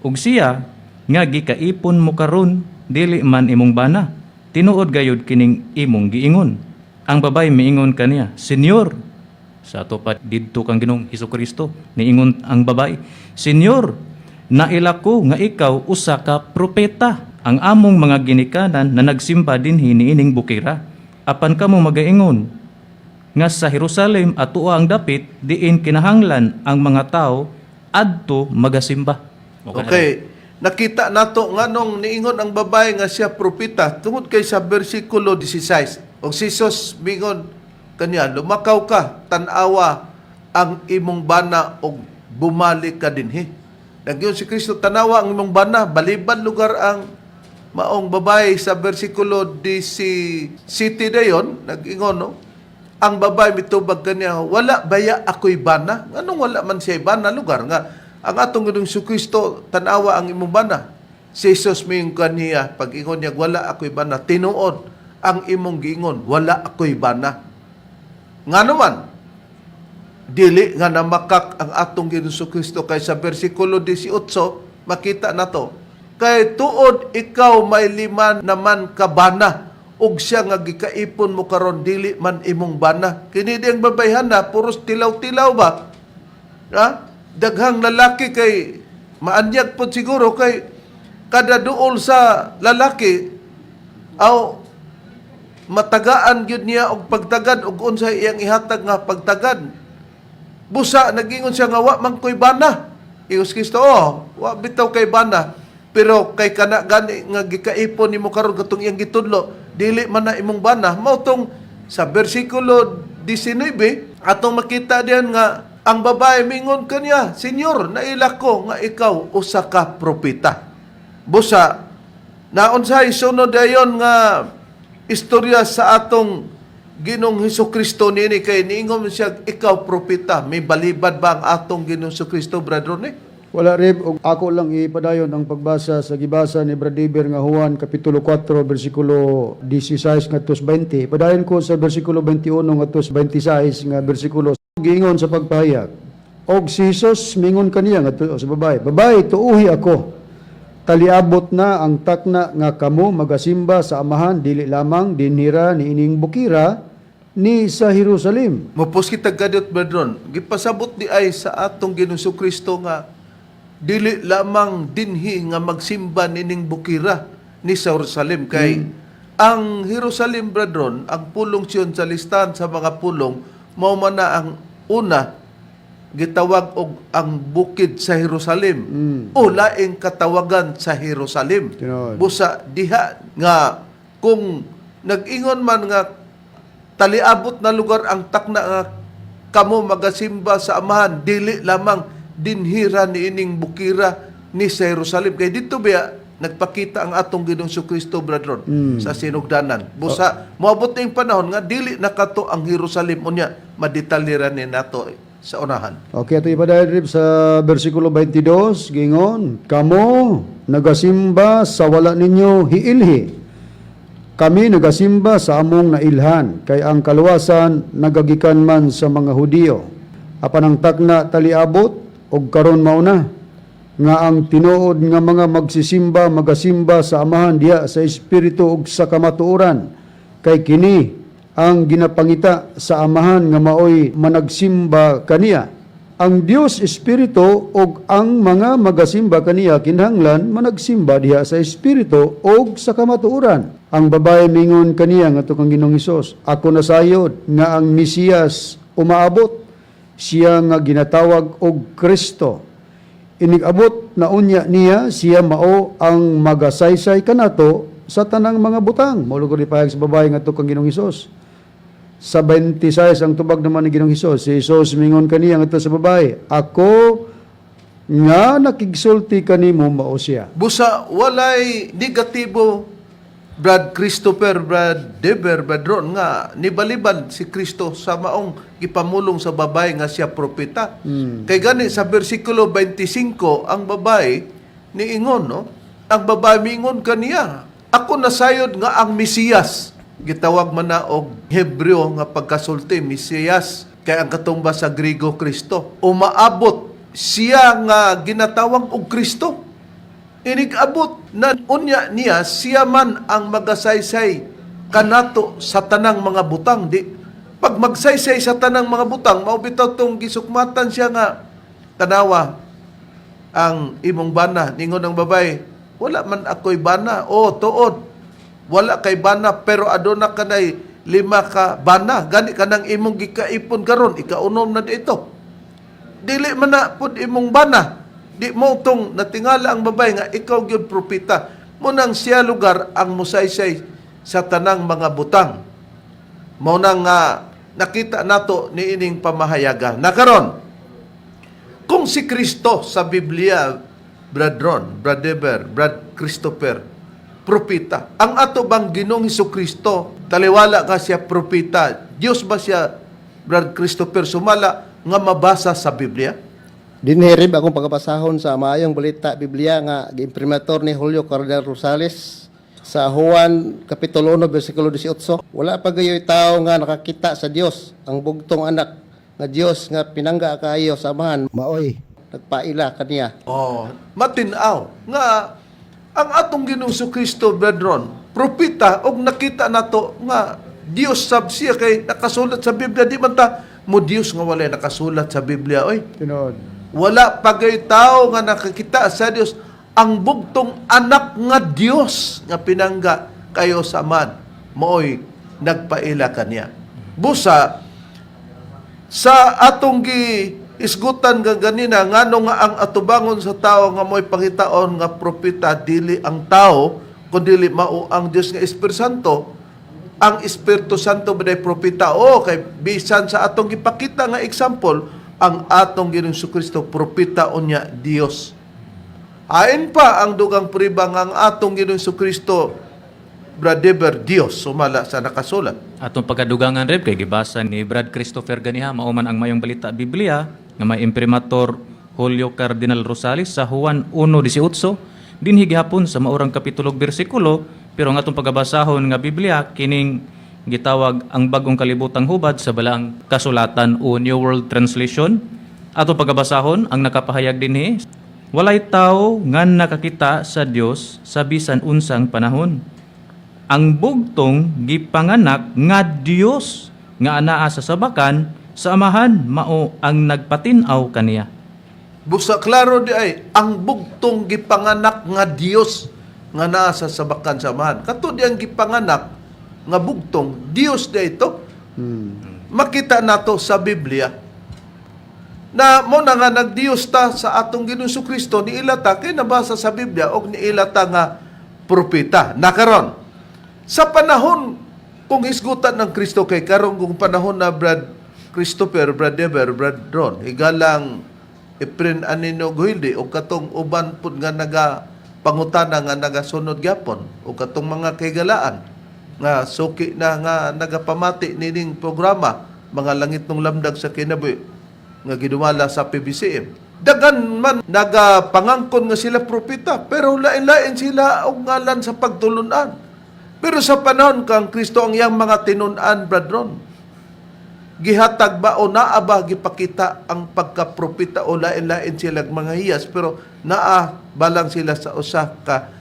"Ug siya nga gikaipon mo karon dili man imong bana. Tinuod gayud kining imong giingon." Ang babay miingon kaniya, "Senyor," sa ato pa didto kang Ginoong Kristo, niingon ang babay, "Senyor, naila ko nga ikaw usa ka propeta. Ang among mga ginikanan na nagsimba dinhi niining bukira. Apan kamo magaingon nga sa Jerusalem atoa ang dapit diin kinahanglan ang mga tao adto magasimba." Okay. Nakita nato nganong niingon ang babae nga siya propeta tungod kay sa bersikulo 16. Og si Jesus mingon kaniya, "Lumakaw ka, tan-awa ang imong bana og bumalik ka dinhi." Nagyon si Kristo, "Tanawa ang imong bana," baliban lugar ang maong babae sa bersikulo 17 dayon, nag-ingon, no? Ang babae mitubag kaniya, "Wala baya ako'y bana?" Nganong wala man siya bana lugar nga ang atong Ginoong Kristo, "Tanawa ang imong bana." Si Jesus miingon kaniya, pag ingon niya, "Wala ako'y bana," "Tinuod ang imong giingon, wala ako'y bana." Nga naman, dili nga namakak ang atong Ginoong Kristo kay sa bersikulo 18 makita nato, "Kay tuod ikaw may lima naman ka bana ug siya nga gikaipon mo karon dili man imong bana." Kini di ang babayhan na puros tilaw-tilaw ba, ha? Daghang lalaki kay maanyag pod siguro kay kada duol sa lalaki aw matagaan gyud niya og pagtagad og unsay iyang ihatag nga pagtagad. Busa nagingon siya nga wa man koy bana. Ingon si Kristo, "Oh, wa bitaw kay bana. Pero kay kana gani nga gikaipon nimo karon katong iyang gitudlo, dili man na imong bana." Mao tong sa bersikulo 19 atong makita diyan nga ang babae mingon kaniya, "Senyor, naila ko nga ikaw usa ka propeta." Busa naunsay sunod dayon nga istorya sa atong Ginoong Hesus Kristo niini kay niingon siya, "Ikaw propeta"? May balibad ba ang atong Ginoong Hesus Kristo, Brother Ronnie? Wala, Reb, og ako lang ipadayon ang pagbasa sa gibasa ni Brad Iber nga Juan kapitulo 4 bersikulo 16 ngadto sa 20. Padayon ko sa bersikulo 21 ngadto sa 26 nga bersikulo giingon sa pagpahayag. Og si Jesus mingon kaniya ngadto sa babae, "Babae, tuuhi ako. Taliabot na ang takna nga kamo magasimba sa Amahan dili lamang dinhira niining bukira ni sa Jerusalem." Mupos kita gadot, Brother Ron. Gipasabot di ay sa atong Ginoong Kristo nga dili lamang dinhi nga magsimba nining bukira ni sa Jerusalem kay ang Jerusalem, Brother Ron, ang pulong Sion sa listahan sa mga pulong mao man na ang una gitawag og ang bukid sa Jerusalem o laing katawagan sa Jerusalem. Tinuod. Busa diha nga kung nag-ingon man nga taliabot na lugar ang takna nga kamo magasimba sa Amahan dili lamang dinhira niining bukira. ni sa Jerusalem kay dito biya nagpakita ang atong Ginoong Kristo, Brad Ron, sa sinugdanan. Busa moabot ning panahon nga dili na kato ang Jerusalem unya madetalye ra ni nato sa unahan. Okay, ato ipadayon Rip, sa versikulo 22, gingon, "Kamo nagasimba sa wala ninyo hiilhi. Kami nagasimba sa among nailhan, kay ang kaluwasan nagagikan man sa mga Hudiyo. Apan ang takna taliabot, og karon mao na, nga ang tinuod nga mga magsisimba magasimba sa Amahan diha sa espiritu ug sa kamatuoran, kay kini ang ginapangita sa Amahan nga maoy managsimba kaniya. Ang Dios espiritu ug ang mga magasimba kaniya kinahanglan managsimba diha sa espiritu ug sa kamatuoran." Ang babae mingon kaniya ngadto kang Ginoong Hesus, "Ako nasayod nga ang Mesiyas umaabot, siya nga ginatawag og Kristo. Inig-abot na unya niya, siya mao ang magasaysay kanato sa tanang mga butang." Mao lugod ipahayag sa babae ngadto kang Ginoong Hesus. Sa 26 ang tubag naman ni Ginoong Hesus. Si Hesus mingon kaniya ngadto sa babae, "Ako nga nakigsulti kanimo mao siya." Busa walay negatibo, Brad Christopher, Brad Deber, Brad Ron, nga nibaliban si Kristo sa maong gipamulong sa babae nga siya propeta. Kay gani sa bersikulo 25 ang babae niingon, no? Ang babae miingon kaniya, "Ako nasayod nga ang Mesiyas." Gitawag man na og Hebreo nga pagkasulti Mesiyas kay ang katumbas sa Grigo Kristo. Umaabot siya nga ginatawag og Kristo. Inig-abot na unya niya, siya man ang magasaysay kanato sa tanang mga butang. Di pag magsaysay sa tanang mga butang, mao bitaw tong gisukmatan siya nga, "Tanawa ang imong bana." Ningon ang babae, "Wala man ako'y bana." "O tuod, wala kay bana, pero aduna kanay lima ka bana. Gani kanang imong gikaipon karon, ikaunom na dito. Dili man na pud imong bana." Di mo tong natingala ang babae nga ikaw gyud propeta. Mo nang siya lugar ang musaysay sa tanang mga butang. Mao nang nga nakita nato niining pamahayaga. Nakaron, kung si Kristo sa Biblia, Brad Ron, Brad Deber, Brad Christopher, propeta. Ang ato bang Ginoong Hesus Kristo, taliwala ka siya propeta? Diyos ba siya, Brad Christopher, sumala nga mabasa sa Biblia? Dinhi Rib, akong pagkapasahon sa Maayong Balita Biblia nga giimprimator ni Julio Cardinal Rosales sa Juan Kapitulo 1 bersikulo 18. "Wala pa gayoy tao nga nakakita sa Dios, ang bugtong anak nga Dios nga pinangga kaayo sa Amahan maoy nagpaila kaniya." Oh, matinaw nga ang atong Ginoong Kristo, Brad Ron, propeta og nakita nato nga Dios sab siya kay nakasulat sa Biblia. Di man ta mo Dios nga walay nakasulat sa Biblia, oy. Tinuod. Wala pa kay tao nga nakakita sa Dios, ang bugtong anak nga Dios nga pinangga kayo sa man maoy nagpaila kaniya. Busa sa atong gi isgutan nga ganina, ngano nga ang atubangon sa tao nga mo'y pangitaon nga propeta dili ang tao kundili mao ang Dios nga Espiritu Santo? Ang Espiritu Santo ba propeta? O kay bisan sa atong gipakita nga example, ang atong Ginoong Kristo propeta unya Dios. Ain pa ang dugang priba nga ang atong Ginoong Kristo, Brad Deber, Dios sumala sa nakasulat. Atong pagkadugangan Reb kay gibasa ni Brad Christopher ganiha mao man ang Mayong Balita Biblia nga may imprimator Julio Cardinal Rosales sa Juan 1:18 dinhi gihapon sa maurang kapitulo ug bersikulo, pero ang atong pagabasahon nga Biblia kining gitawag ang Bagong Kalibutang Hubad sa Balaang Kasulatan o New World Translation. Atong pagabasahon ang nakapahayag dinhi: "Walay tao nga nakakita sa Dios sa bisan unsang panahon. Ang bugtong gipanganak nga Dios nga anaa sa sabakan sa Amahan mao ang nagpatin-aw kaniya." Busa klaro di ay ang bugtong gipanganak nga Dios nga naa sa sabakan sa Amahan. Kato di ang gipanganak nga bugtong Dios di ito. Makita nato sa Biblia na mo na nga nagdiyos ta sa atong Ginoong Kristo, niila ta kay nabasa sa Biblia og niila ta nga propeta. Nakaron sa panahon kung hisgutan ng Kristo, kay karon kung panahon na, Brad Christopher, Brad Deber, Brad Ron, higalang Efren Anino Guilde o katong uban pud nga naga pangutana nga nagasunod gyapon o katong mga kahigalaan nga suki na nga nagapamati nining programa, Mga Langitnong Lamdag sa Kinabuhi, nga gidumala sa PBCM. Dagan man nagapangangkon nga sila propeta, pero lain-lain sila og ngalan sa pagtulunan. Pero sa panahon kang Kristo, ang iyang mga tinun-an, Bradron, gihatag ba o naa ba gipakita ang pagkapropeta o lain-lain sila mga hiyas, pero naa balang sila sa usa ka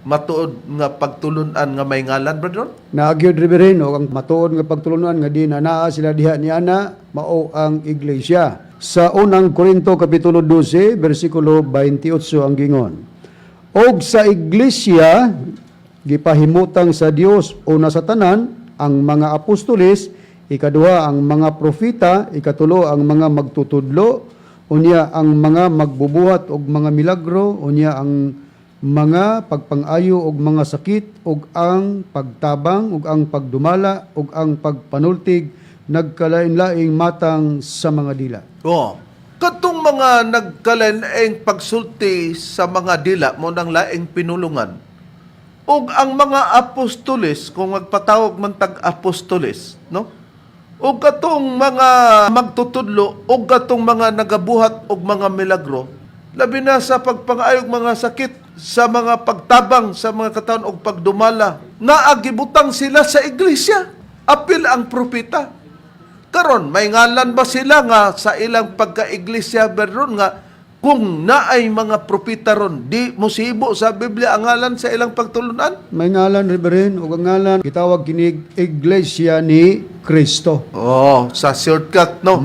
matuod nga pagtulunan nga may ngalan, Bradron? Naagyod, Reverend, og ang matuod nga pagtulunan nga di na naa sila diha ni ana mao ang iglesia. Sa Unang Korinto kapitulo 12 bersikulo 28 ang gingon: "Og sa iglesia gipahimutang sa Dios una sa tanan ang mga apostoles, ikaduha ang mga propeta, ikatulo ang mga magtutudlo, unya ang mga magbubuhat og mga milagro, unya ang mga pagpangayo og mga sakit, ug ang pagtabang, ug ang pagdumala, ug ang pagpanultig nagkalain-laing matang sa mga dila." Oh. Katong mga nagkalain pagsulti sa mga dila mo nang laing pinulungan. Ug ang mga apostoles, kung magpatawag man tag apostoles, no? Ug katong mga magtutudlo, ug katong mga nagabuhat og mga milagro, labi na sa pagpangaayog mga sakit, sa mga pagtabang sa mga katawhan og pagdumala, naagibutang sila sa iglesia. Apil ang propeta. Karon, may ngalan ba sila nga sa ilang pagka-iglesia, Berron, nga kung naay mga propeta ron, di musibo sa Biblia ang ngalan sa ilang pagtulunan? May ngalan, Reverend, ug ang ngalan gitawag kinig Iglesia ni Kristo. Oh, sa shortcut, no?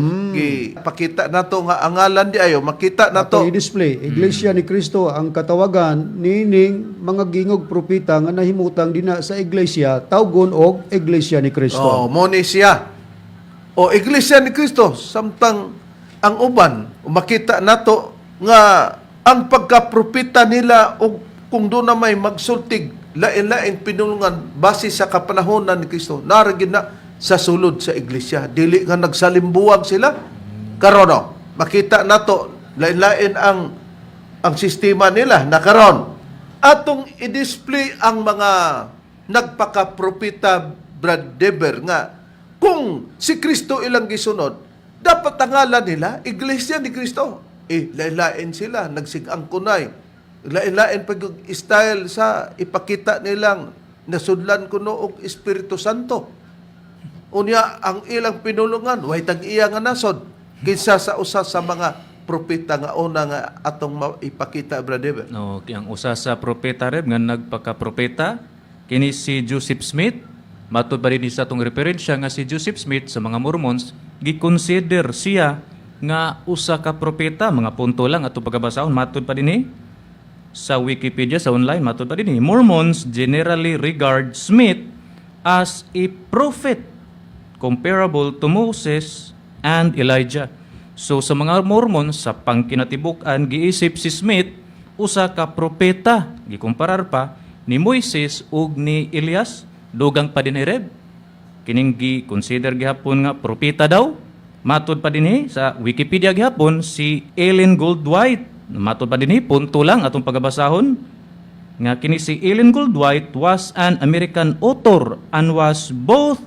Pakita nato nga ang ngalan di ayo, makita nato. Ato i-display, Iglesia ni Kristo ang katawagan nining mga gingog propeta nga nahimutang dina sa iglesia, tawgon og Iglesia ni Kristo. Oh, mo ni siya. O Iglesia ni Kristo, samtang ang uban, makita nato nga ang pagkapropeta nila og kung doon na may magsultig lain-laing pinulungan base sa kapanahonan ni Kristo, naragin na sa sulod sa iglesia. Dili nga nagsalimbuwag sila. Karon, oh, makita nato lain-lain ang sistema nila na karon. Atong i-display ang mga nagpakapropeta, Brad Deber, nga kung si Kristo ilang gisunod, dapat ang ngalan nila, Iglesia ni Kristo. Eh, lain-lain sila, nagsigang kunay. Lain-lain pag style sa ipakita nilang nasudlan kuno og Espiritu Santo. Unya ang ilang pinulungan, way tag-iya nga nasod kinsa sa usa sa mga propeta nga una nga atong ipakita, Brad Deber. No, ang usa sa propeta, Reb, nga nagpakapropeta kini si Joseph Smith. Matud pa rin sa atong referensya nga si Joseph Smith, sa mga Mormons gi-consider siya nga usa ka propeta. Mga punto lang ato pagabasahon matud pa dinhi sa Wikipedia sa online. Matud pa dinhi, Mormons generally regard Smith as a prophet comparable to Moses and Elijah. So sa mga Mormons sa pangkinatibuk-an giisip si Smith usa ka propeta, gikumparar pa ni Moises ug ni Elias. Dugang pa dinhi, Reb, kining gi-consider gihapon nga propeta daw. Matud pa dinhi sa Wikipedia gihapon si Ellen Gould White. Matud pa dinhi, punto lang atong pagabasahon, nga kini si Ellen Gould White was an American author and was both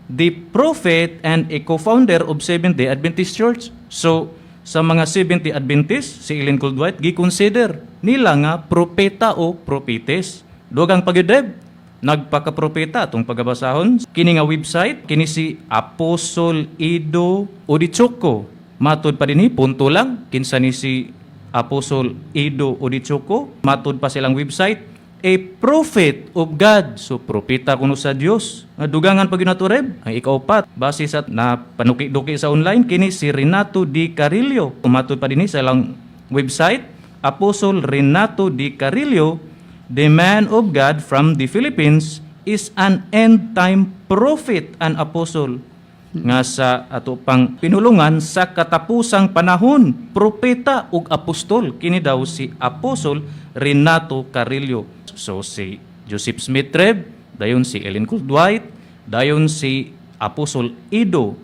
the prophet and a co-founder of Seventh-day Adventist Church. So, sa mga Seventh-day Adventist, si Ellen Gould White gi-consider nila nga propeta o prophetess. Dugang pa gyud, Reb, nagpakapropeta atong pagabasahon. Kini nga website, kini si Apostle Ido Odichoko. Matud pa dinhi, punto lang, kinsa ni si Apostle Ido Odichoko. Matud pa silang website, a prophet of God. So, propeta kuno sa Dios. Nga dugangan pa gyud nato, Reb. Ang ikaupat, base sa na panuki-duki sa online, kini si Renato Di Carillo. Matud pa dinhi sa ilang website, Apostle Renato Di Carillo, the man of God from the Philippines, is an end-time prophet and apostle nga sa ato pang pinulungan sa katapusang panahon, propeta ug apostol. Kini daw si Apostle Renato Carillo. So si Joseph Smith, Reb, dayon si Ellen Gould White, dayon si Apostle Ido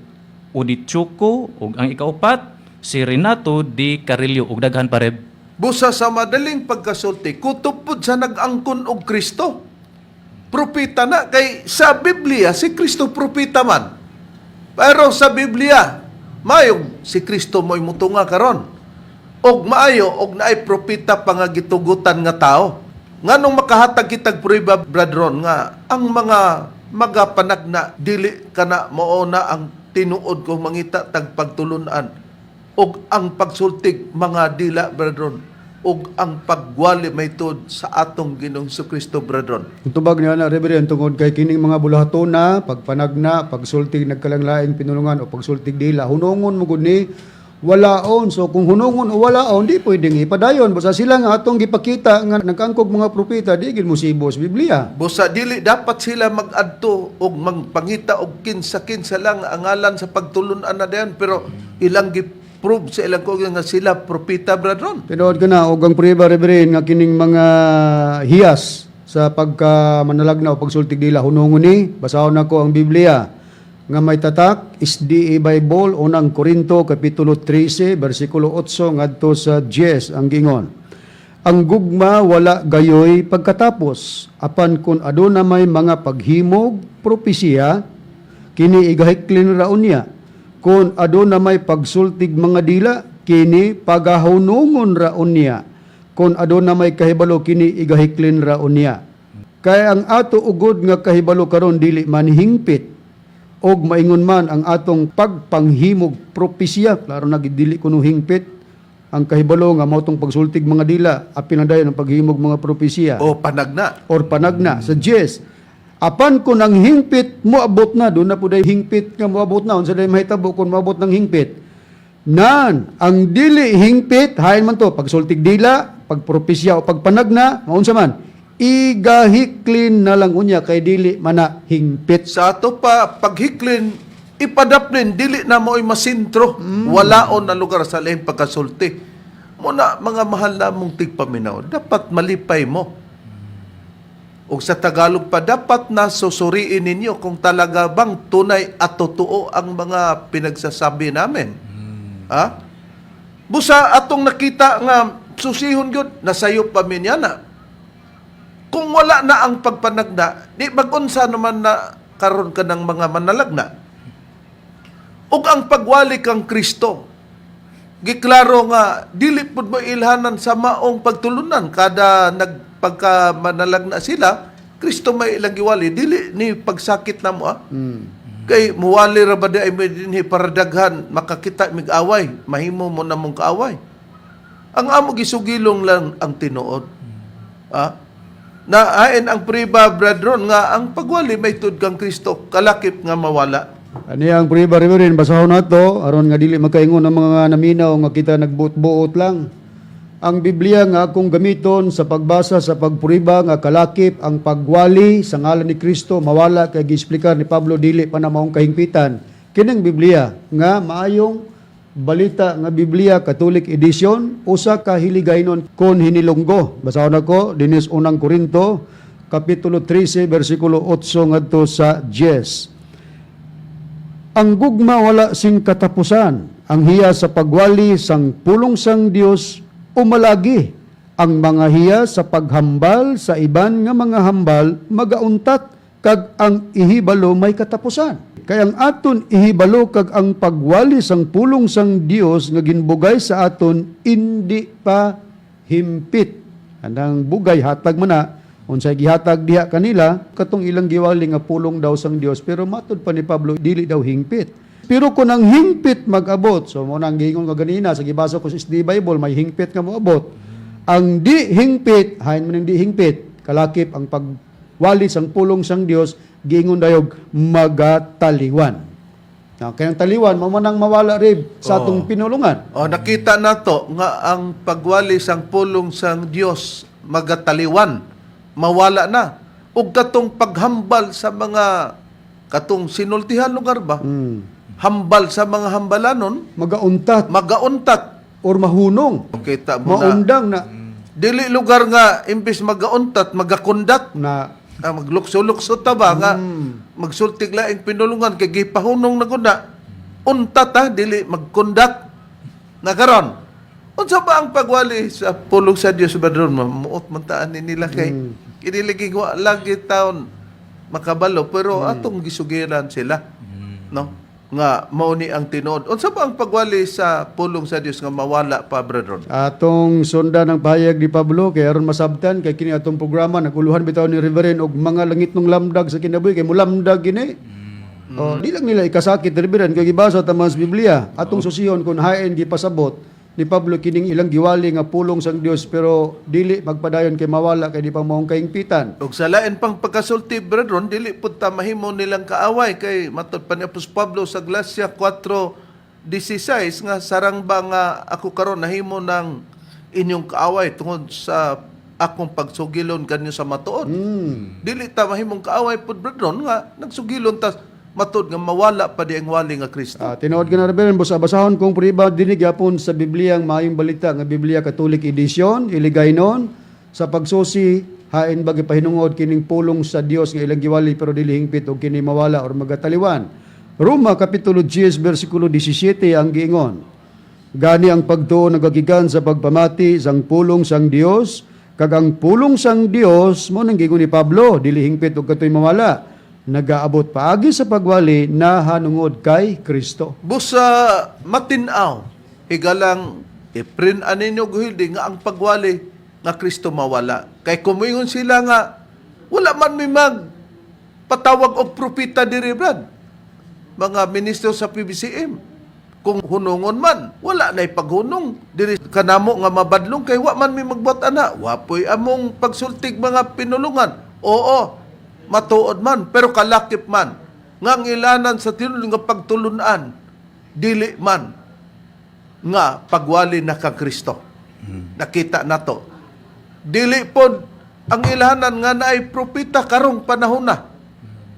Odichoko, ug ang ikaupat si Renato Di Carillo ug daghan pa, Reb. Busa sa madaling pagkasulti, kutob pud sa nag-angkon og Kristo. Propeta na kay sa Biblia si Kristo propeta man. Pero sa Biblia, mayong si Kristo mo'y mutunga karon. Og maayo og naay propeta pa nga gitugutan nga tao. Nganong makahatag kitag prueba, Brad Ron, nga ang mga magapanagna dili kana mao na ang tinuod kung mangita tag pagtulunan og ang pagsultig mga dila, Brad Ron, og ang pagwali may tuod sa atong Ginoong Kristo, Brad Ron. Ang tubag niya na, Reverend, tungod kay kining mga bulahatona, pagpanagna, pagsultig nagkalanglaing pinulungan o pagsultig dila, hunungon mo gud ni walaon. So kung hunungon o walaon, di pwedeng ipadayon. Basta sila nga atong gipakita nga nagkangkog mga propeta, di gid mo sibo sa Biblia. Busa dili dapat sila magadto og magpangita og kinsa-kinsa lang ang ngalan sa pagtulunan na dayon, pero ilang gi-prove sa ilang kuog nga sila propeta, Brad Ron. Tinuod ka na, og ang prueba, Reverend, nga kining mga hiyas sa pagka manalagna o pagsultig dila, hunungon ni, basahon nako ang Biblia, nga may tatak, SDA Bible, unang Korinto, Kapitulo 13, versikulo 8, ngadto sa 10, ang gingon. Ang gugma wala gayoy pagkatapos, apan kun aduna may mga paghimog, propesiya, kini igahiklin raon niya. Kung aduna may pagsultig mga dila, kini pagahunungon raon niya. Kung aduna may kahibalo, kini igahiklin raon niya. Kay ang ato ugod nga kahibalo karon dili man hingpit og maingon man ang atong pagpanghimog propesiya, klaro na gid dili kuno hingpit ang kahibalo nga mao tong pagsultig mga dila, apil na dayon ang paghimog mga propesiya O panagna. Or panagna sa Jess. Apan kung ang hingpit moabot na, doon na po day hingpit nga moabot na, unsa day mahitabo kung moabot ng hingpit? Nan, ang dili hingpit, hain man to, pagsultig dila, pagpropesya o pagpanagna, maunsa man, igahiklin na lang unya kay dili mana hingpit. Sa ato pa paghiklin ipadaplin dili na mo'y masintro, walaon na lugar sa laing pagkasulti. Muna mga mahal na mong tigpaminaw, dapat malipay mo. O sa Tagalog pa, dapat na susuriin ninyo kung talaga bang tunay at totoo ang mga pinagsasabi namin. Ha? Busa atong nakita nga susihon gyud nasayo pa minyana. Kung wala na ang pagpanagna, di magunsa naman na karon ka ng mga manalagna. Ug ang pagwali kang Kristo, giklaro nga dili pud mo ilhanan sa maong pagtulunan kada nagpagka manalagna sila, Kristo may ilang giwali, dili ni pagsakit na mo ah. Kay muwali ra ba di ay mo dinhi para daghan makakita mig-away, mahimo mo na mong kaaway. Ang amo gisugilong lang ang tinuod. Ah? Na ain ang priba, brethren, nga ang pagwali may tuod kang Kristo kalakip nga mawala. Ano ang prueba, Reverend? Basahon na to, aron nga dili makaingon ang mga naminaw nga kita nagbuot-buot lang. Ang Biblia nga akong gamiton sa pagbasa sa pagpuriba nga kalakip ang pagwali sa ngalan ni Kristo mawala kay giexplikar ni Pablo dili pa na maong kahingpitan. Kining Biblia nga maayong balita nga Biblia Catholic Edition usa ka hiligaynon kon hinilunggo. Basahon nako dinis unang Korinto kapitulo 13 bersikulo 8 ngadto sa 10. Ang gugma wala sing katapusan. Ang hiya sa pagwali sang pulong sang Dios umalagi. Ang mga hiya sa paghambal sa iban nga mga hambal magauntat kag ang ihibalo may katapusan. Kay ang aton ihibalo kag ang pagwali sang pulong sang Dios nga ginbugay sa aton indi pa himpit. Anang bugay hatag man na unsay gihatag diha kanila katong ilang giwali nga pulong daw sang Dios, pero matud pa ni Pablo dili daw hingpit. Pero kung ang hingpit mag-abot, so mo nang giingon ka ganina sa gibasa ko sa SD Bible, may hingpit nga moabot. Ang di hingpit, hain man ang di hingpit, kalakip ang pagwali sang pulong sang Dios, giingon dayog magataliwan. Na kaya ang taliwan mao man ang mawala rib sa atong pinulungan. O nakita nato nga ang pagwali sang pulong sang Dios magataliwan, mawala na. Ug katong paghambal sa mga katong sinultihan lugar ba? Hambal sa mga hambalanon, Magauntat magauntat. or mahunong. Kita mo na. Maundang na Dili lugar nga imbes magauntat, magakundat. Na Ah, maglukso-lukso ta ba nga magsultig laing pinulungan kay gipahunong na guna. Untat ha, dili magkundat. Na karon, unsa ba ang pagwali sa pulong sa Dios, Brother Ron? Mamuot man taan ni nila kay kiniligi wa lagi taon makabalo, pero atong gisugiran sila, no, nga mao ni ang tinuod. Unsa ba ang pagwali sa pulong sa Dios nga mawala pa, Brother Ron? Atong sundan ang pahayag ni Pablo kay aron masabtan kay kini atong programa naguluhan bitaw ni Reverend og mga langit ng lamdag sa kinabuhi kay mulamdag gini. Oh, di lang nila ikasakit, Reverend, kay gibasa ta man sa Biblia. Atong susihon kung hain gipasabot ni Pablo kining ilang giwali nga pulong sang Dios pero dili magpadayon kay mawala kay di pa maong kaingpitan. Ug sa lain pang pagkasulti, Brother Ron, dili pud ta mahimo nilang kaaway kay matod pa ni Apostol Pablo sa Galatia 4:16 nga sarang ba nga ako karon nahimo ng inyong kaaway tungod sa akong pagsugilon kanyo sa matuod. Dili ta mahimong kaaway pud, Brother Ron, nga nagsugilon ta matud nga mawala pa di ang wali nga Kristo. Ah, tinuod ka na, Reverend, busa basahon kong priba dinhi gyapon sa Biblia ang Maayong Balita nga Biblia Catholic Edition, Iligaynon, sa pagsusi hain ba gipahinungod kining pulong sa Dios nga ilang giwali pero dili hingpit og kini mawala or magataliwan. Roma kapitulo 10 bersikulo 17 ang giingon. Gani ang pagtuo nagagikan sa pagpamati sang pulong sang Dios, kag ang pulong sang Dios mo nang giingon ni Pablo, dili hingpit og katoy mawala, nagaabot paagi sa pagwali na hanungod kay Kristo. Busa matinaw, higalang iprin aninyo guhildi nga ang pagwali nga Kristo mawala. Kay kumingon sila nga wala man mi mag patawag og propeta diri, Brad. Mga ministro sa PBCM. Kung hunungon man, wala na'y paghunong diri kanamo nga mabadlong kay wa man mi magbuhat ana. Wapoy among pagsultig mga pinulungan. Oo, matuod man pero kalakip man nga ang ilanan sa tinuod nga pagtulunan dili man nga pagwali na kang Kristo. Nakita nato. Dili pod ang ilahanan nga naay propeta karong panahon na.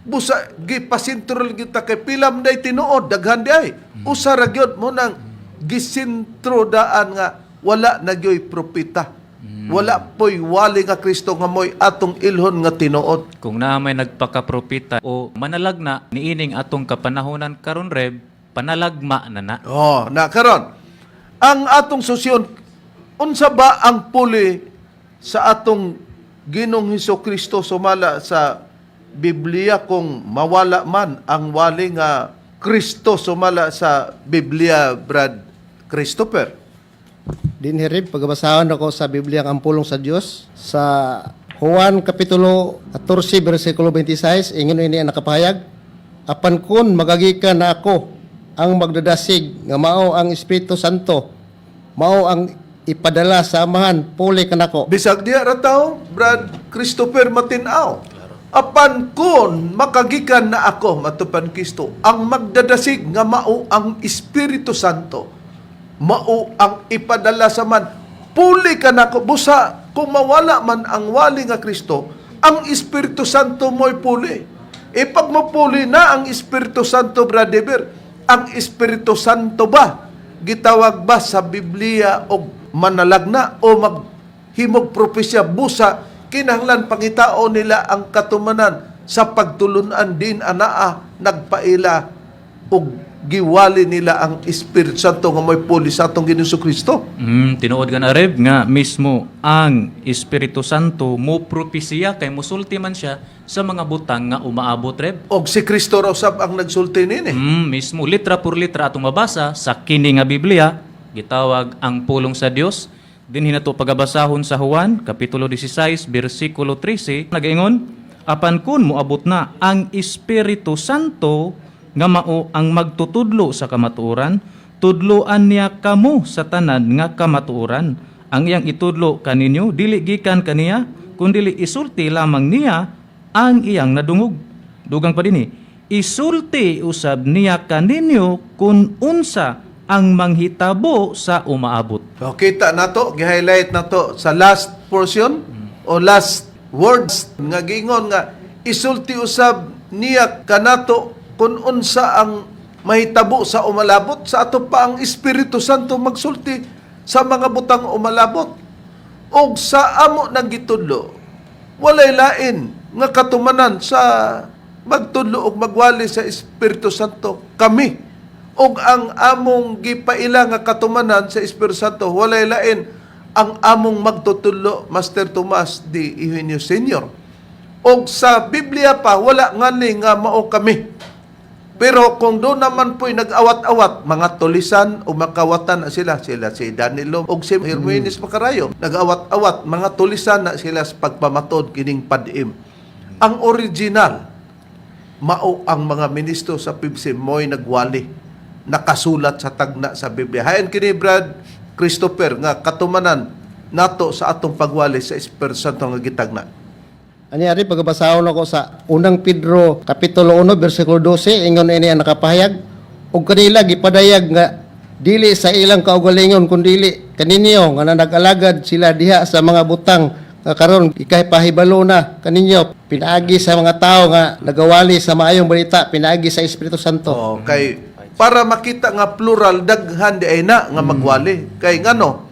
Busa gipasintrol kita kay pilam day tinuod daghan di ay. Usa ra gyud mo nang gisintro daan nga wala na gyoy propeta. Wala po'y wali nga Kristo nga mo'y atong ilhon nga tinuod. Kung naa may nagpakapropita o manalagna niining atong kapanahonan karon, Reb, panalagma na na. Oh, na karon. Ang atong susyon, unsa ba ang puli sa atong Ginoong Hesus Kristo sumala sa Biblia kung mawala man ang wali nga Kristo sumala sa Biblia, Brad Christopher? Dinhi, Reb, pagabasahon ako sa Biblia ang pulong sa Dios sa Juan kapitulo 14 bersikulo 26, ingon ini ang nakapahayag: "Apan kun magagikan na ako ang magdadasig nga mao ang Espiritu Santo, mao ang ipadala sa Amahan puli kanako." Bisag diya ra tao, Brad Christopher, matinaw. "Apan kun makagikan na ako," matupan Kristo, "ang magdadasig nga mao ang Espiritu Santo, mao ang ipadala sa man, puli ka nako." Busa, kung mawala man ang wali nga Kristo, ang Espiritu Santo mo'y puli. E pag mapuli na ang Espiritu Santo, Brad Eber, ang Espiritu Santo ba, gitawag ba sa Biblia og manalagna o maghimog propesya? Busa, kinahanglan pangitao nila ang katumanan sa pagtulunan din anaa nagpaila og giwali nila ang Espiritu Santo nga mo'y puli sa atong Ginoong Kristo. Tinuod ka na, Reb, nga mismo ang Espiritu Santo mo propesiya kay musulti man siya sa mga butang nga umaabot, Reb. Og si Kristo raw sab ang nagsulti nini. Mismo litra por litra atong mabasa sa kini nga Biblia gitawag ang pulong sa Dios. Dinhi nato pagabasahon sa Juan kapitulo 16 bersikulo 13, nagaingon: "Apan kun moabot na ang Espiritu Santo nga mao ang magtutudlo sa kamatuoran, tudloan niya kamo sa tanan nga kamatuoran. Ang iyang itudlo kaninyo dili gikan kaniya, kundili isulti lamang niya ang iyang nadungog." Dugang pa dinhi, "Isulti usab niya kaninyo kung unsa ang manghitabo sa umaabot." So, kita nato, gi-highlight nato sa last portion o last words nga giingon nga isulti usab niya kanato kung unsa ang mahitabo sa umalabot. Sa ato pa ang Espiritu Santo magsulti sa mga butang umalabot. Og sa amo nang gitudlo, walay lain nga katumanan sa magtudlo og magwali sa Espiritu Santo kami. Ug ang among gipaila nga katumanan sa Espiritu Santo walay lain ang among magtutudlo, Master Tomas D. Eugenio Senior. Og sa Biblia pa wala ngani nga mao kami. Pero kung doon naman po'y nag-awat-awat, mga tulisan o makawatan na sila, sila si Danilo o si Herminis Macarayo, nag-awat-awat, mga tulisan na sila sa pagpamatod kining padim. Ang original, mao ang mga ministro sa PIBC mo'y nagwali, nakasulat sa tagna sa Biblia. Hayan kini Brad Christopher nga katumanan nato sa atong pagwali sa Espiritu Santo nga gitagna. Ani ari pagabasahon ako sa Unang Pedro kapitulo 1 bersikulo 12, ingon ini ang nakapahayag og kanila gipadayag nga dili sa ilang kaugalingon kundili kaninyo nga nag-alagad sila diha sa mga butang nga karon ikahipahibalo na kaninyo pinaagi sa mga tawo nga nagawali sa maayong balita pinaagi sa Espiritu Santo. Oh, kay para makita nga plural daghan di ay na nga magwali. Kay ngano?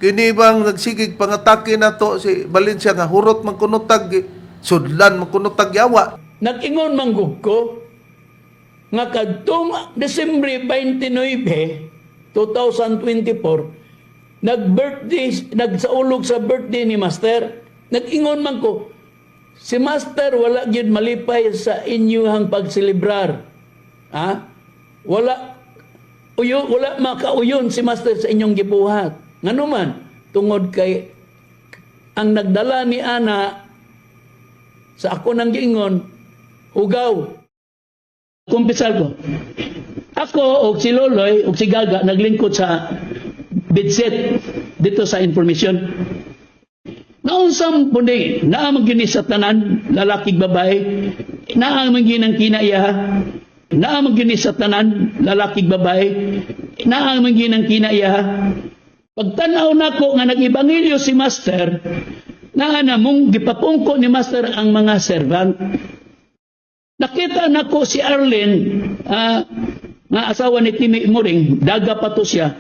Kini bang nagsigig pangatake nato si Valencia nga hurot man kuno tag sudlan man kuno tag yawa. Nag-ingon manggug ko nga kadtong Desembre 29, 2024, nag-birthday, nagsaulog sa birthday ni Master. Nag-ingon man ko, si Master wala gyud malipay sa inyuhang pagselebrar. Ha? Wala uyo, wala makauyon si Master sa inyong gibuhat. Ngano man, tungod kay ang nagdala ni ana sa ako nang giingon, hugaw. Kumpisal ko. Ako og si Loloy og si Gaga naglingkod sa bedset dito sa information. Naunsam pundi, naa man gyud ni sa tanan, lalaki babae, naa man gyud ang kinaiya, naa man gyud ni sa tanan, lalaki babae, naa man gyud ang kinaiya. Pagtanaw nako nga nag-ebanghelyo si Master, naa na mong gipapungko ni Master ang mga servant. Nakita nako si Arlene, nga asawa ni Timmy Muring, daga pa to siya.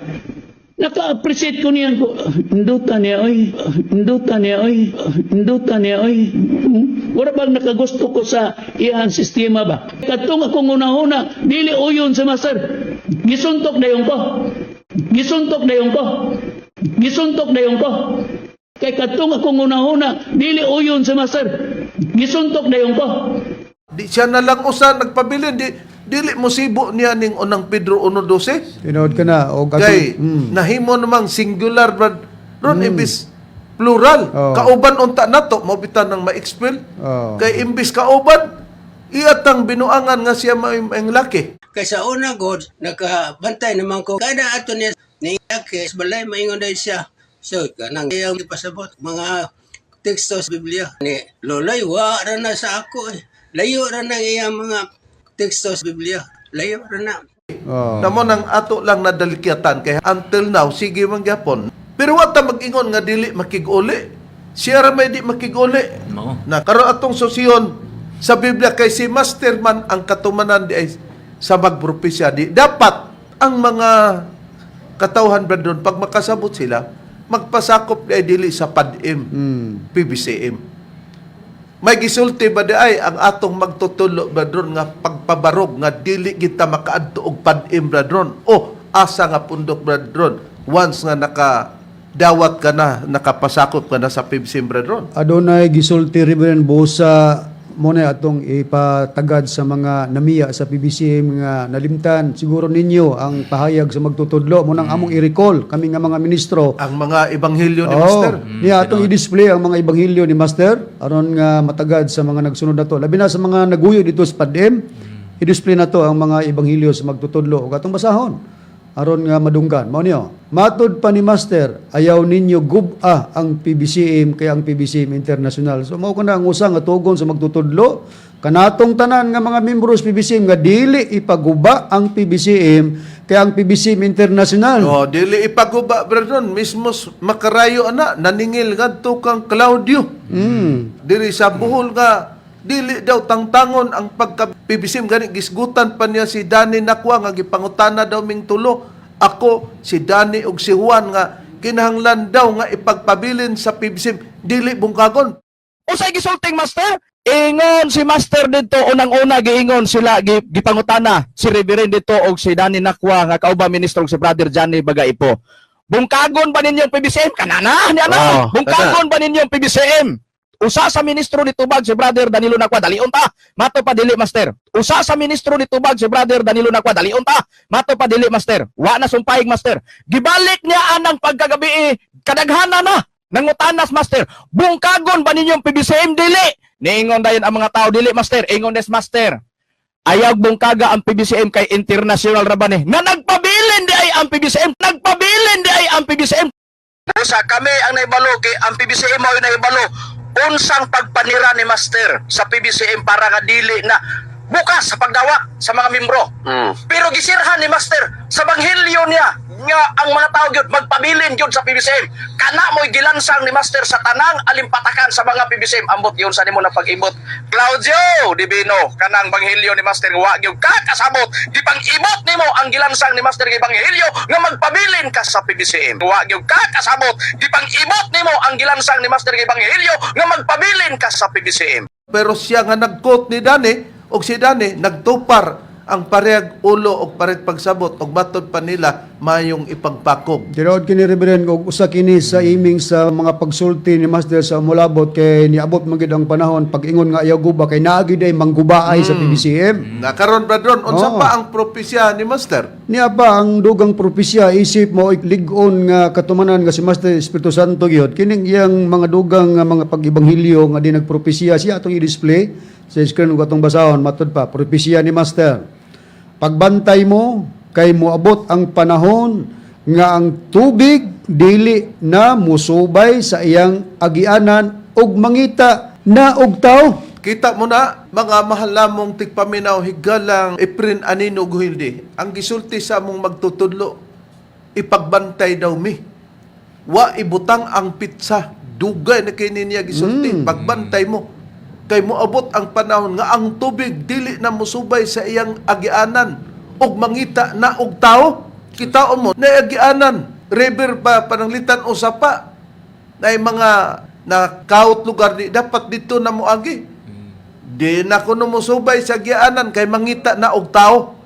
Naka-appreciate ko niya ko, induta niya oy, induta niya oy, induta niya oy. Wala bang nakagusto ko sa iyang sistema ba? Katong akong una-una, dili uyon sa Master. Gisuntok na yung ko. Gisuntok na yung ko. Gisuntok na yung ko. Kay katong akong una-una, dili uyon sa Master. Gisuntok na yung ko. Di siya na lang usa nagpabilin di dili mo sibo niya ning Unang Pedro 1:12. Tinuod ka na og atong- Kay nahimo namang singular Brad Ron imbis plural. Oh. Kauban unta nato mao bitan ng ma-expel. Oh. Kay imbis kauban iyatang binuangan nga siya maing laki. Kay sa una god nakabantay naman ko kada ato niya niya kay balay maingon dahil siya. So kanang iyang ipasabot mga teksto sa Biblia ni Loloy wa ra na sa ako eh. Layo ra na iyang mga teksto sa Biblia. Layo ra na. Oh. Namo nang ato lang nadalikyatan kay until now sige man gyapon. Pero wa ta mag-ingon nga dili makig-uli. Siya ra may di makig-uli. Mao. Na karon atong susiyon sa Biblia kay si Master man ang katumanan di ay sa magpropesya di dapat ang mga katawhan brethren pag makasabot sila magpasakop di ay dili sa PADM, PBCM. May gisulti ba di ay ang atong magtutulo brethren nga pagpabarog nga dili kita makaadto og PADM brethren o asa nga pundok brethren once nga naka dawat ka na nakapasakop ka na sa PBCM brethren. Adunay gisulti Reverend Bosa mo na atong ipatagad sa mga namiya sa PBCM nga nalimtan siguro ninyo ang pahayag sa magtutudlo mo nang among i-recall kami nga mga ministro. Ang mga ebanghelyo ni Oo. Master. Niya atong i-display ang mga ebanghelyo ni Master aron nga matagad sa mga nagsunod nato. Labi na sa mga naguyo dito sa PADM, i-display nato ang mga ebanghelyo sa magtutudlo ug atong basahon aron nga madunggan. Mao niyo. Matud pa ni Master, ayaw ninyo gub-a ang PBCM kay ang PBCM International. So mao kana ang usa nga tugon sa magtutudlo kanatong tanan nga mga membros PBCM nga dili ipaguba ang PBCM kay ang PBCM International. Oh, dili ipaguba brethren, mismo makarayo ana naningil ngadto kang Claudio. Diri sa Bohol nga dili daw tangtangon ang pagka PBCM gani gisgutan pa niya si Danny Nakwa nga gipangutana daw ming tulo. Ako si Danny ug si Juan nga kinahanglan daw nga ipagpabilin sa PBCM dili bungkagon. Usay gisulting Master? Ingon si Master dito unang-una giingon sila gipangutana si Reverend dito og si Danny Nakwa nga kauban ministro og si Brother Johnny Bagaipo. Bungkagon ba ninyo ang PBCM? Kanana ni ana. Oh, Bungkagon ba ninyo ang PBCM? Usa sa ministro ni tubag si Brother Danilo Nakwa, dalion ta. Mato pa dili, Master. Usa sa ministro ni tubag si Brother Danilo Nakwa, dalion ta. Mato pa dili, Master. Wa na sumpahig, Master. Gibalik niya anang pagkagabi eh, kadaghana na. Nangutanas, Master. Bungkagon ba ninyo ang PBCM dili? Niingon dayon ang mga tao dili, Master. Ingon des, Master. Ayaw bungkaga ang PBCM kay international ra ba ni? Na nagpabilin di ay ang PBCM. Nagpabilin di ay ang PBCM. Usa kami ang naibalo kay ang PBCM mao naibalo unsang pagpanira ni Master sa PBCM para nga dili na bukas sa pagdawa sa mga membro. Pero gisirhan ni Master sa banghilyo niya nga ang mga tao gyud magpabilin gyud sa PBCM. Kana mo'y gilansang ni Master sa tanang alimpatakan sa mga PBCM. Ambot yun sa nimo na pag-ibot. Claudio Divino, kanang banghilyo ni Master wa gyud ka kasabot. Gipang-ibot nimo ang gilansang ni Master nga ebanghelyo nga magpabilin ka sa PBCM. Wa gyud ka kasabot. Gipang-ibot nimo ang gilansang ni Master nga ebanghelyo nga magpabilin ka sa PBCM. Pero siya nga nag-quote ni Dani og si Dani nagtupar ang parehag ulo og parehag pagsabot og matod pa nila mayong ipagpakog. Tinuod kini, Reverend, og usa kini sa iming sa mga pagsulti ni Master sa mulabot kay niabot man gid ang panahon pag-ingon nga ayaw guba kay naa gid ay manggubaay sa PBCM. Na karon, brethren, unsa Oo. pa ang propesya ni Master? Niya pa ang dugang propesya isip mo lig-on nga katumanan nga si Master Espiritu Santo gyud kining iyang mga dugang nga mga pag-ebanghelyo nga di nagpropesya siya atong i-display sa screen ug atong basahon. Matud pa propesya ni Master: "Pagbantay mo kay moabot ang panahon nga ang tubig dili na musubay sa iyang agianan ug mangita na og tawo." Kita mo na, mga mahal namong tigpaminaw, higalang Efren Anino Guhildi. Ang gisulti sa among magtutudlo, ipagbantay daw mi. Wa ibutang ang pizza. Dugay na kini niya gisulti. Pagbantay mo. Kay moabot ang panahon nga ang tubig dili na musubay sa iyang agianan ug mangita na og tao. Kitaon mo na agianan, river ba pananglitan o sapa na mga nakaut lugar di dapat dito na moagi. Di na kuno mosubay sa gianan kay mangita na og tao.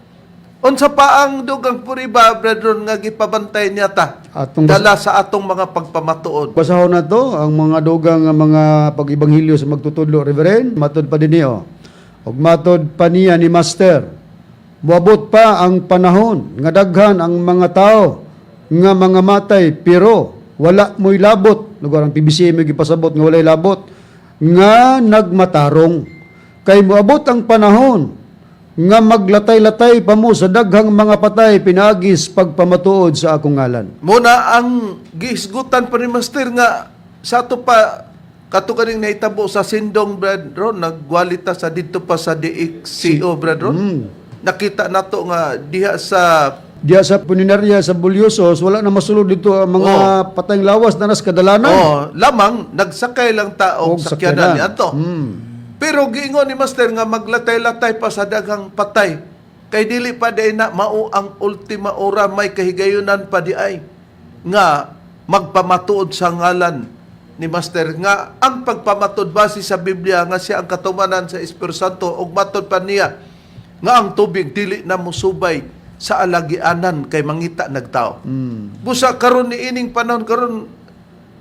Unsa pa ang dugang puriba, brethren, nga gipabantay niya ta? Dala sa atong mga pagpamatuod. Basahon na to ang mga dugang nga mga pag-ebanghelyo sa magtutudlo, Reverend. Matod pa din niyo. Ug matod pa niya ni Master, moabot pa ang panahon nga daghan ang mga tao nga mga matay pero wala mo'y labot. Lugar ang PBCM may gipasabot nga walay labot nga nagmatarong. Kay moabot ang panahon nga maglatay-latay pa mo sa daghang mga patay pinaagis pagpamatuod sa akong ngalan. Muna ang gihisgutan pa ni Master nga sa ato pa kato kaning nahitabo sa Sindong, brethren, nagwalita sa didto pa sa DXCO, brethren. Nakita nato nga diha sa Diya sa puninarya sa Bulyosos, wala na masulod dito ang mga patayng lawas na nas kadalanan. Oh, lamang nagsakay lang ta og Og sakyanan sakyanan. ni ato. Pero giingon ni Master nga maglatay-latay pa sa daghang patay. Kay dili pa di na mao ang ultima ora, may kahigayunan pa di ay nga magpamatuod sa ngalan ni Master nga ang pagpamatuod base sa Biblia nga siya ang katumanan sa Espiritu Santo ug matod pa niya nga ang tubig dili na musubay sa alagianan kay mangita nagtao. Busa karon ni ining panahon karon,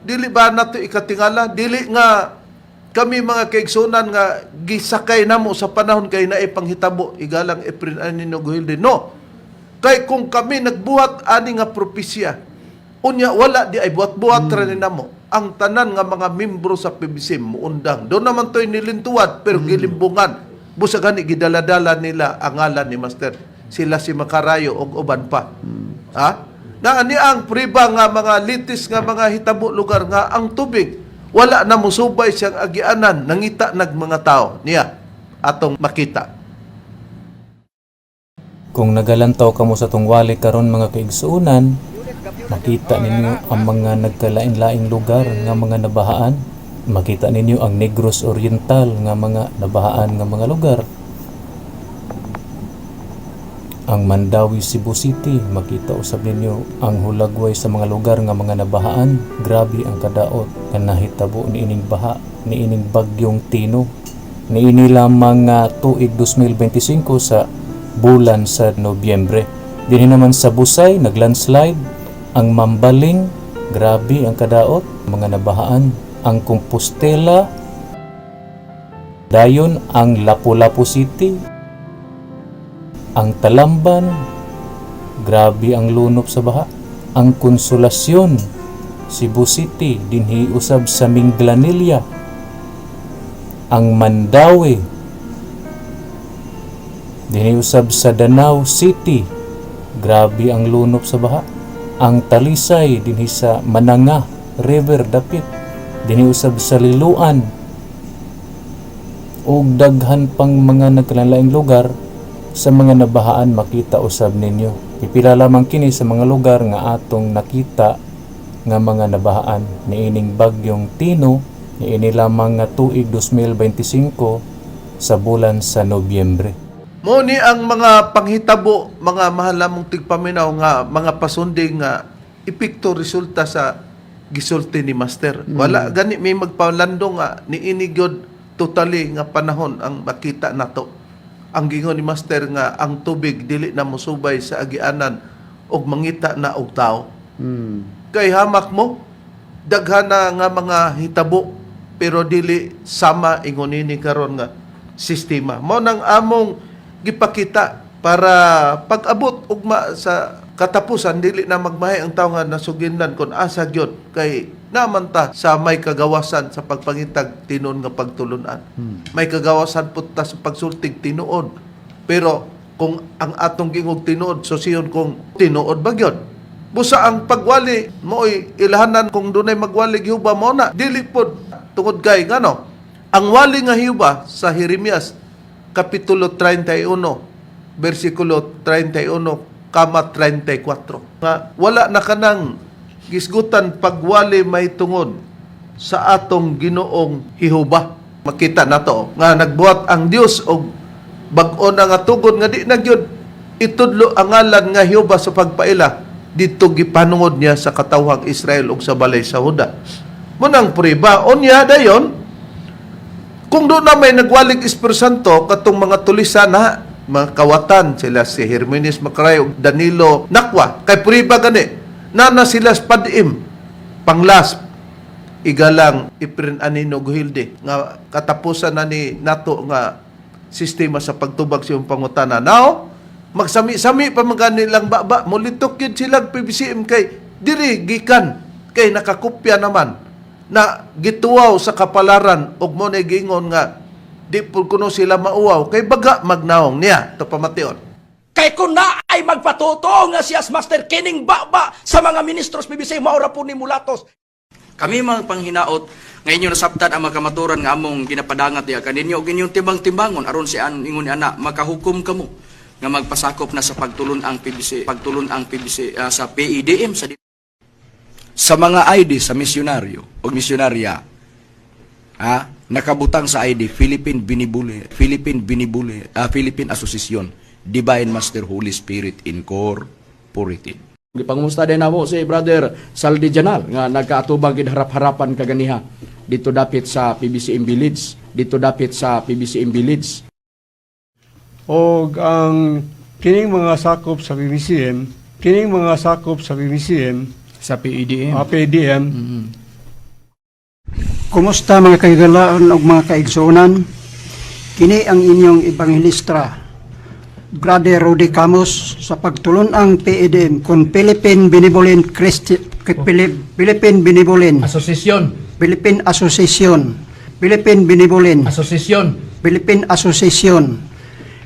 dili ba nato ikatingala, dili nga kami mga kaigsunan nga gisakay namo sa panahon kay naay panghitabo, igalang Efren Anino Guhilde? No, kay kung kami nagbuhat ani nga propesya unya wala di ay buhat-buhat ra ni namo, ang tanan nga mga membro sa PBC muundang do naman to'y nilintuwad pero gilimbungan. Busa gani gidaladala nila ang ngalan ni Master, sila si Makarayo og uban pa, ha. Na ani ang priba nga mga litis nga mga hitabo lugar nga ang tubig wala na musubay siyang agianan, nangita nag mga tao niya atong makita. Kung nagalantaw kamo sa tungwali karon, mga kaigsuonan, makita ninyo ang mga nagkalain-laing lugar nga mga nabahaan. Makita ninyo ang Negros Oriental nga mga nabahaan nga mga lugar. Ang Mandawi, Cebu City, makita usab ninyo ang hulagway sa mga lugar nga mga nabahaan. Grabe ang kadaot nga nahitabo niining baha, niining bagyong Tino. Niini lamang nga tuig 2025 sa bulan sa Nobyembre. Dinhi naman sa Busay, naglandslide ang Mambaling, grabe ang kadaot, mga nabahaan, ang Compostela, dayon ang Lapu-Lapu City, ang Talamban, grabe ang lunop sa baha, ang Konsolasyon, Cebu City, dinhi usab sa Minglanilla, ang Mandaue, dinhi usab sa Danao City, grabe ang lunop sa baha, ang Talisay, dinhi sa Mananga River dapit, dinhi usab sa Liloan, ug daghan pang mga nagkalainlaing lugar sa mga nabahaan makita usab ninyo. Pipila lamang kini sa mga lugar nga atong nakita nga mga nabahaan niining bagyong Tino niini lamang nga tuig 2025 sa bulan sa Nobyembre. Mo ni ang mga panghitabo, mga mahal namong tigpaminaw nga mga pasunding nga epekto resulta sa gisulti ni Master. Wala gani may magpalandong nga niini gyud totally nga panahon ang makita nato. Ang gingon ni Master nga ang tubig dili na mosubay sa agianan og mangita na og tao. Kay hamak mo daghan na nga mga hitabo pero dili sama ingon nini karon nga sistema. Mao nang among gipakita para pag-abot ugma sa katapusan dili na magmahay ang tawo nga nasuginlan kon asa gyud kay naman ta sa may kagawasan sa pagpangitag tinuod nga pagtulunan. May kagawasan pud ta sa pagsultig tinuod. Pero kung ang atong gingog tinuod susiyon kung tinuod ba gyud. Busa ang pagwali mo'y ilahanan kung dunay magwali Jehova mo na dili pod tungod kay ngano ang wali nga Jehova sa Jeremias kapitulo 31 bersikulo 31 kama 34 nga wala na kanang gisgutan pagwali may tungod sa atong Ginoong Jehova. Makita nato nga nagbuhat ang Dios og bag-o na nga tugon nga di na gyud itudlo ang ngalan nga Jehova sa pagpaila didto gipanungod niya sa katawhang Israel ug sa balay sa Huda. Munang priba unya dayon kung doon na may nagwalig Espiritu Santo katong mga tulisan na mga kawatan sila si Herminis Macray ug Danilo Nakwa kay priba gani na sila sa padim panglas igalang Iprin Anino Guhilde nga katapusan na ni nato nga sistema sa pagtubag sa iyong pangutana. Now, magsami-sami pa man nilang baba, mulitok yun sila PBCM kay diri gikan kay nakakopya naman na gituwaw sa kapalaran og mo na giingon nga di pud kuno sila mauwaw kay baga magnaong niya to pamation. Kay kung na ay magpatotoo nga siya as master kining baba sa mga ministros PBC maura po ni Mulatos. Kami mga panghinaot nga inyo nasabtan ang makamaturan nga among ginapadangat diha kaninyo ug inyong timbang-timbangon aron si an ingon ni ana makahukom kamo nga magpasakop na sa pagtulon ang PBC pagtulon ang PBC sa PEDM sa mga ID sa misyonaryo o misyonarya ha nakabutang sa ID Philippine Binibuli Philippine Binibuli Philippine Association Divine Master Holy Spirit Incorporated. Gipangumusta din namo si Brother Saldi Janal nga nagkaatubang gid harap-harapan kaganiha dito dapit sa PBCM Village, dito dapit sa PBCM Village. Og ang kining mga sakop sa PBCM, kining mga sakop sa PBCM, Sa PEDM. PDM, Kumusta mga kaigalaan ug mga kaigsuonan? Kini ang inyong ebanghelista, Brother Rudy Camus sa pagtulon-ang PEDM kon Philippine Benevolent Christi Philippine Benevolent Association, Philippine Association Philippine Benevolent Association. Philippine Association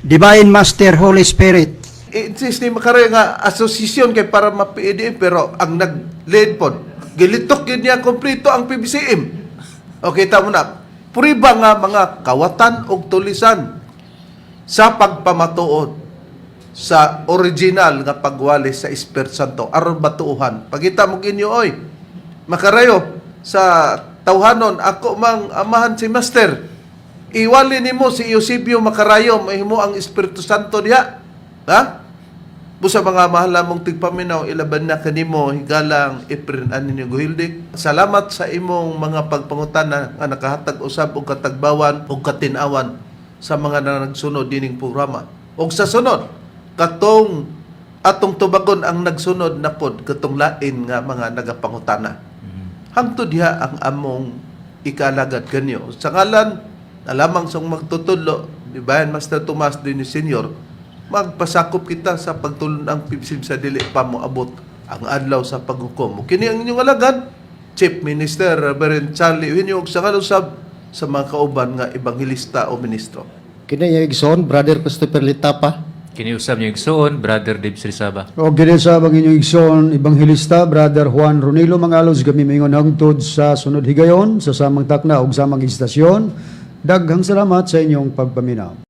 Divine Master Holy Spirit. Insist ni Makaray nga asosasyon kay para ma-PEDM pero ang nag-lead pod gilitok yun niya kompleto ang PBCM. Okay, tamo na. Puriba nga mga kawatan og tulisan sa pagpamatuod sa original nga pagwali sa Espiritu Santo aron batuohan. Pagita mo inyo oy. Makarayo sa tawhanon ako mang amahan si Master. Iwali nimo si Eusebio Makarayo mahimo ang Espiritu Santo diha. Ha? Busa mga mahal namong tigpaminaw, ilaban na kanimo higalang Efren Aninio Guhildik. Salamat sa imong mga pagpangutana nga nakahatag usab og katagbawan og katinawan sa mga nagsunod dining programa. Og sa sunod, katong atong tubagon ang nagsunod na pod katong lain nga mga nagapangutana. Hangtod diha ang among ikalagad kanyo. Sa ngalan na lamang sa magtutudlo ni Bayan Master Tomas din ni Senior, magpasakop kita sa pagtulon ang PBCM sa dili pa moabot ang adlaw sa paghukom. Kini ang inyong alagad, Chief Minister Reverend Charlie Eugenio, ug sa kalusab sa mga kauban nga ebanghelista o ministro. Kini yung igsoon, Brother Christopher Litapa. Kini usab niyo igsoon, Brother Dave Srisaba. O kini sa ang inyong igsoon, Ebanghelista, Brother Juan Ronilo Mangalos, kami mingon hangtod sa sunod higayon, sa samang takna ug samang istasyon. Daghang salamat sa inyong pagpaminaw.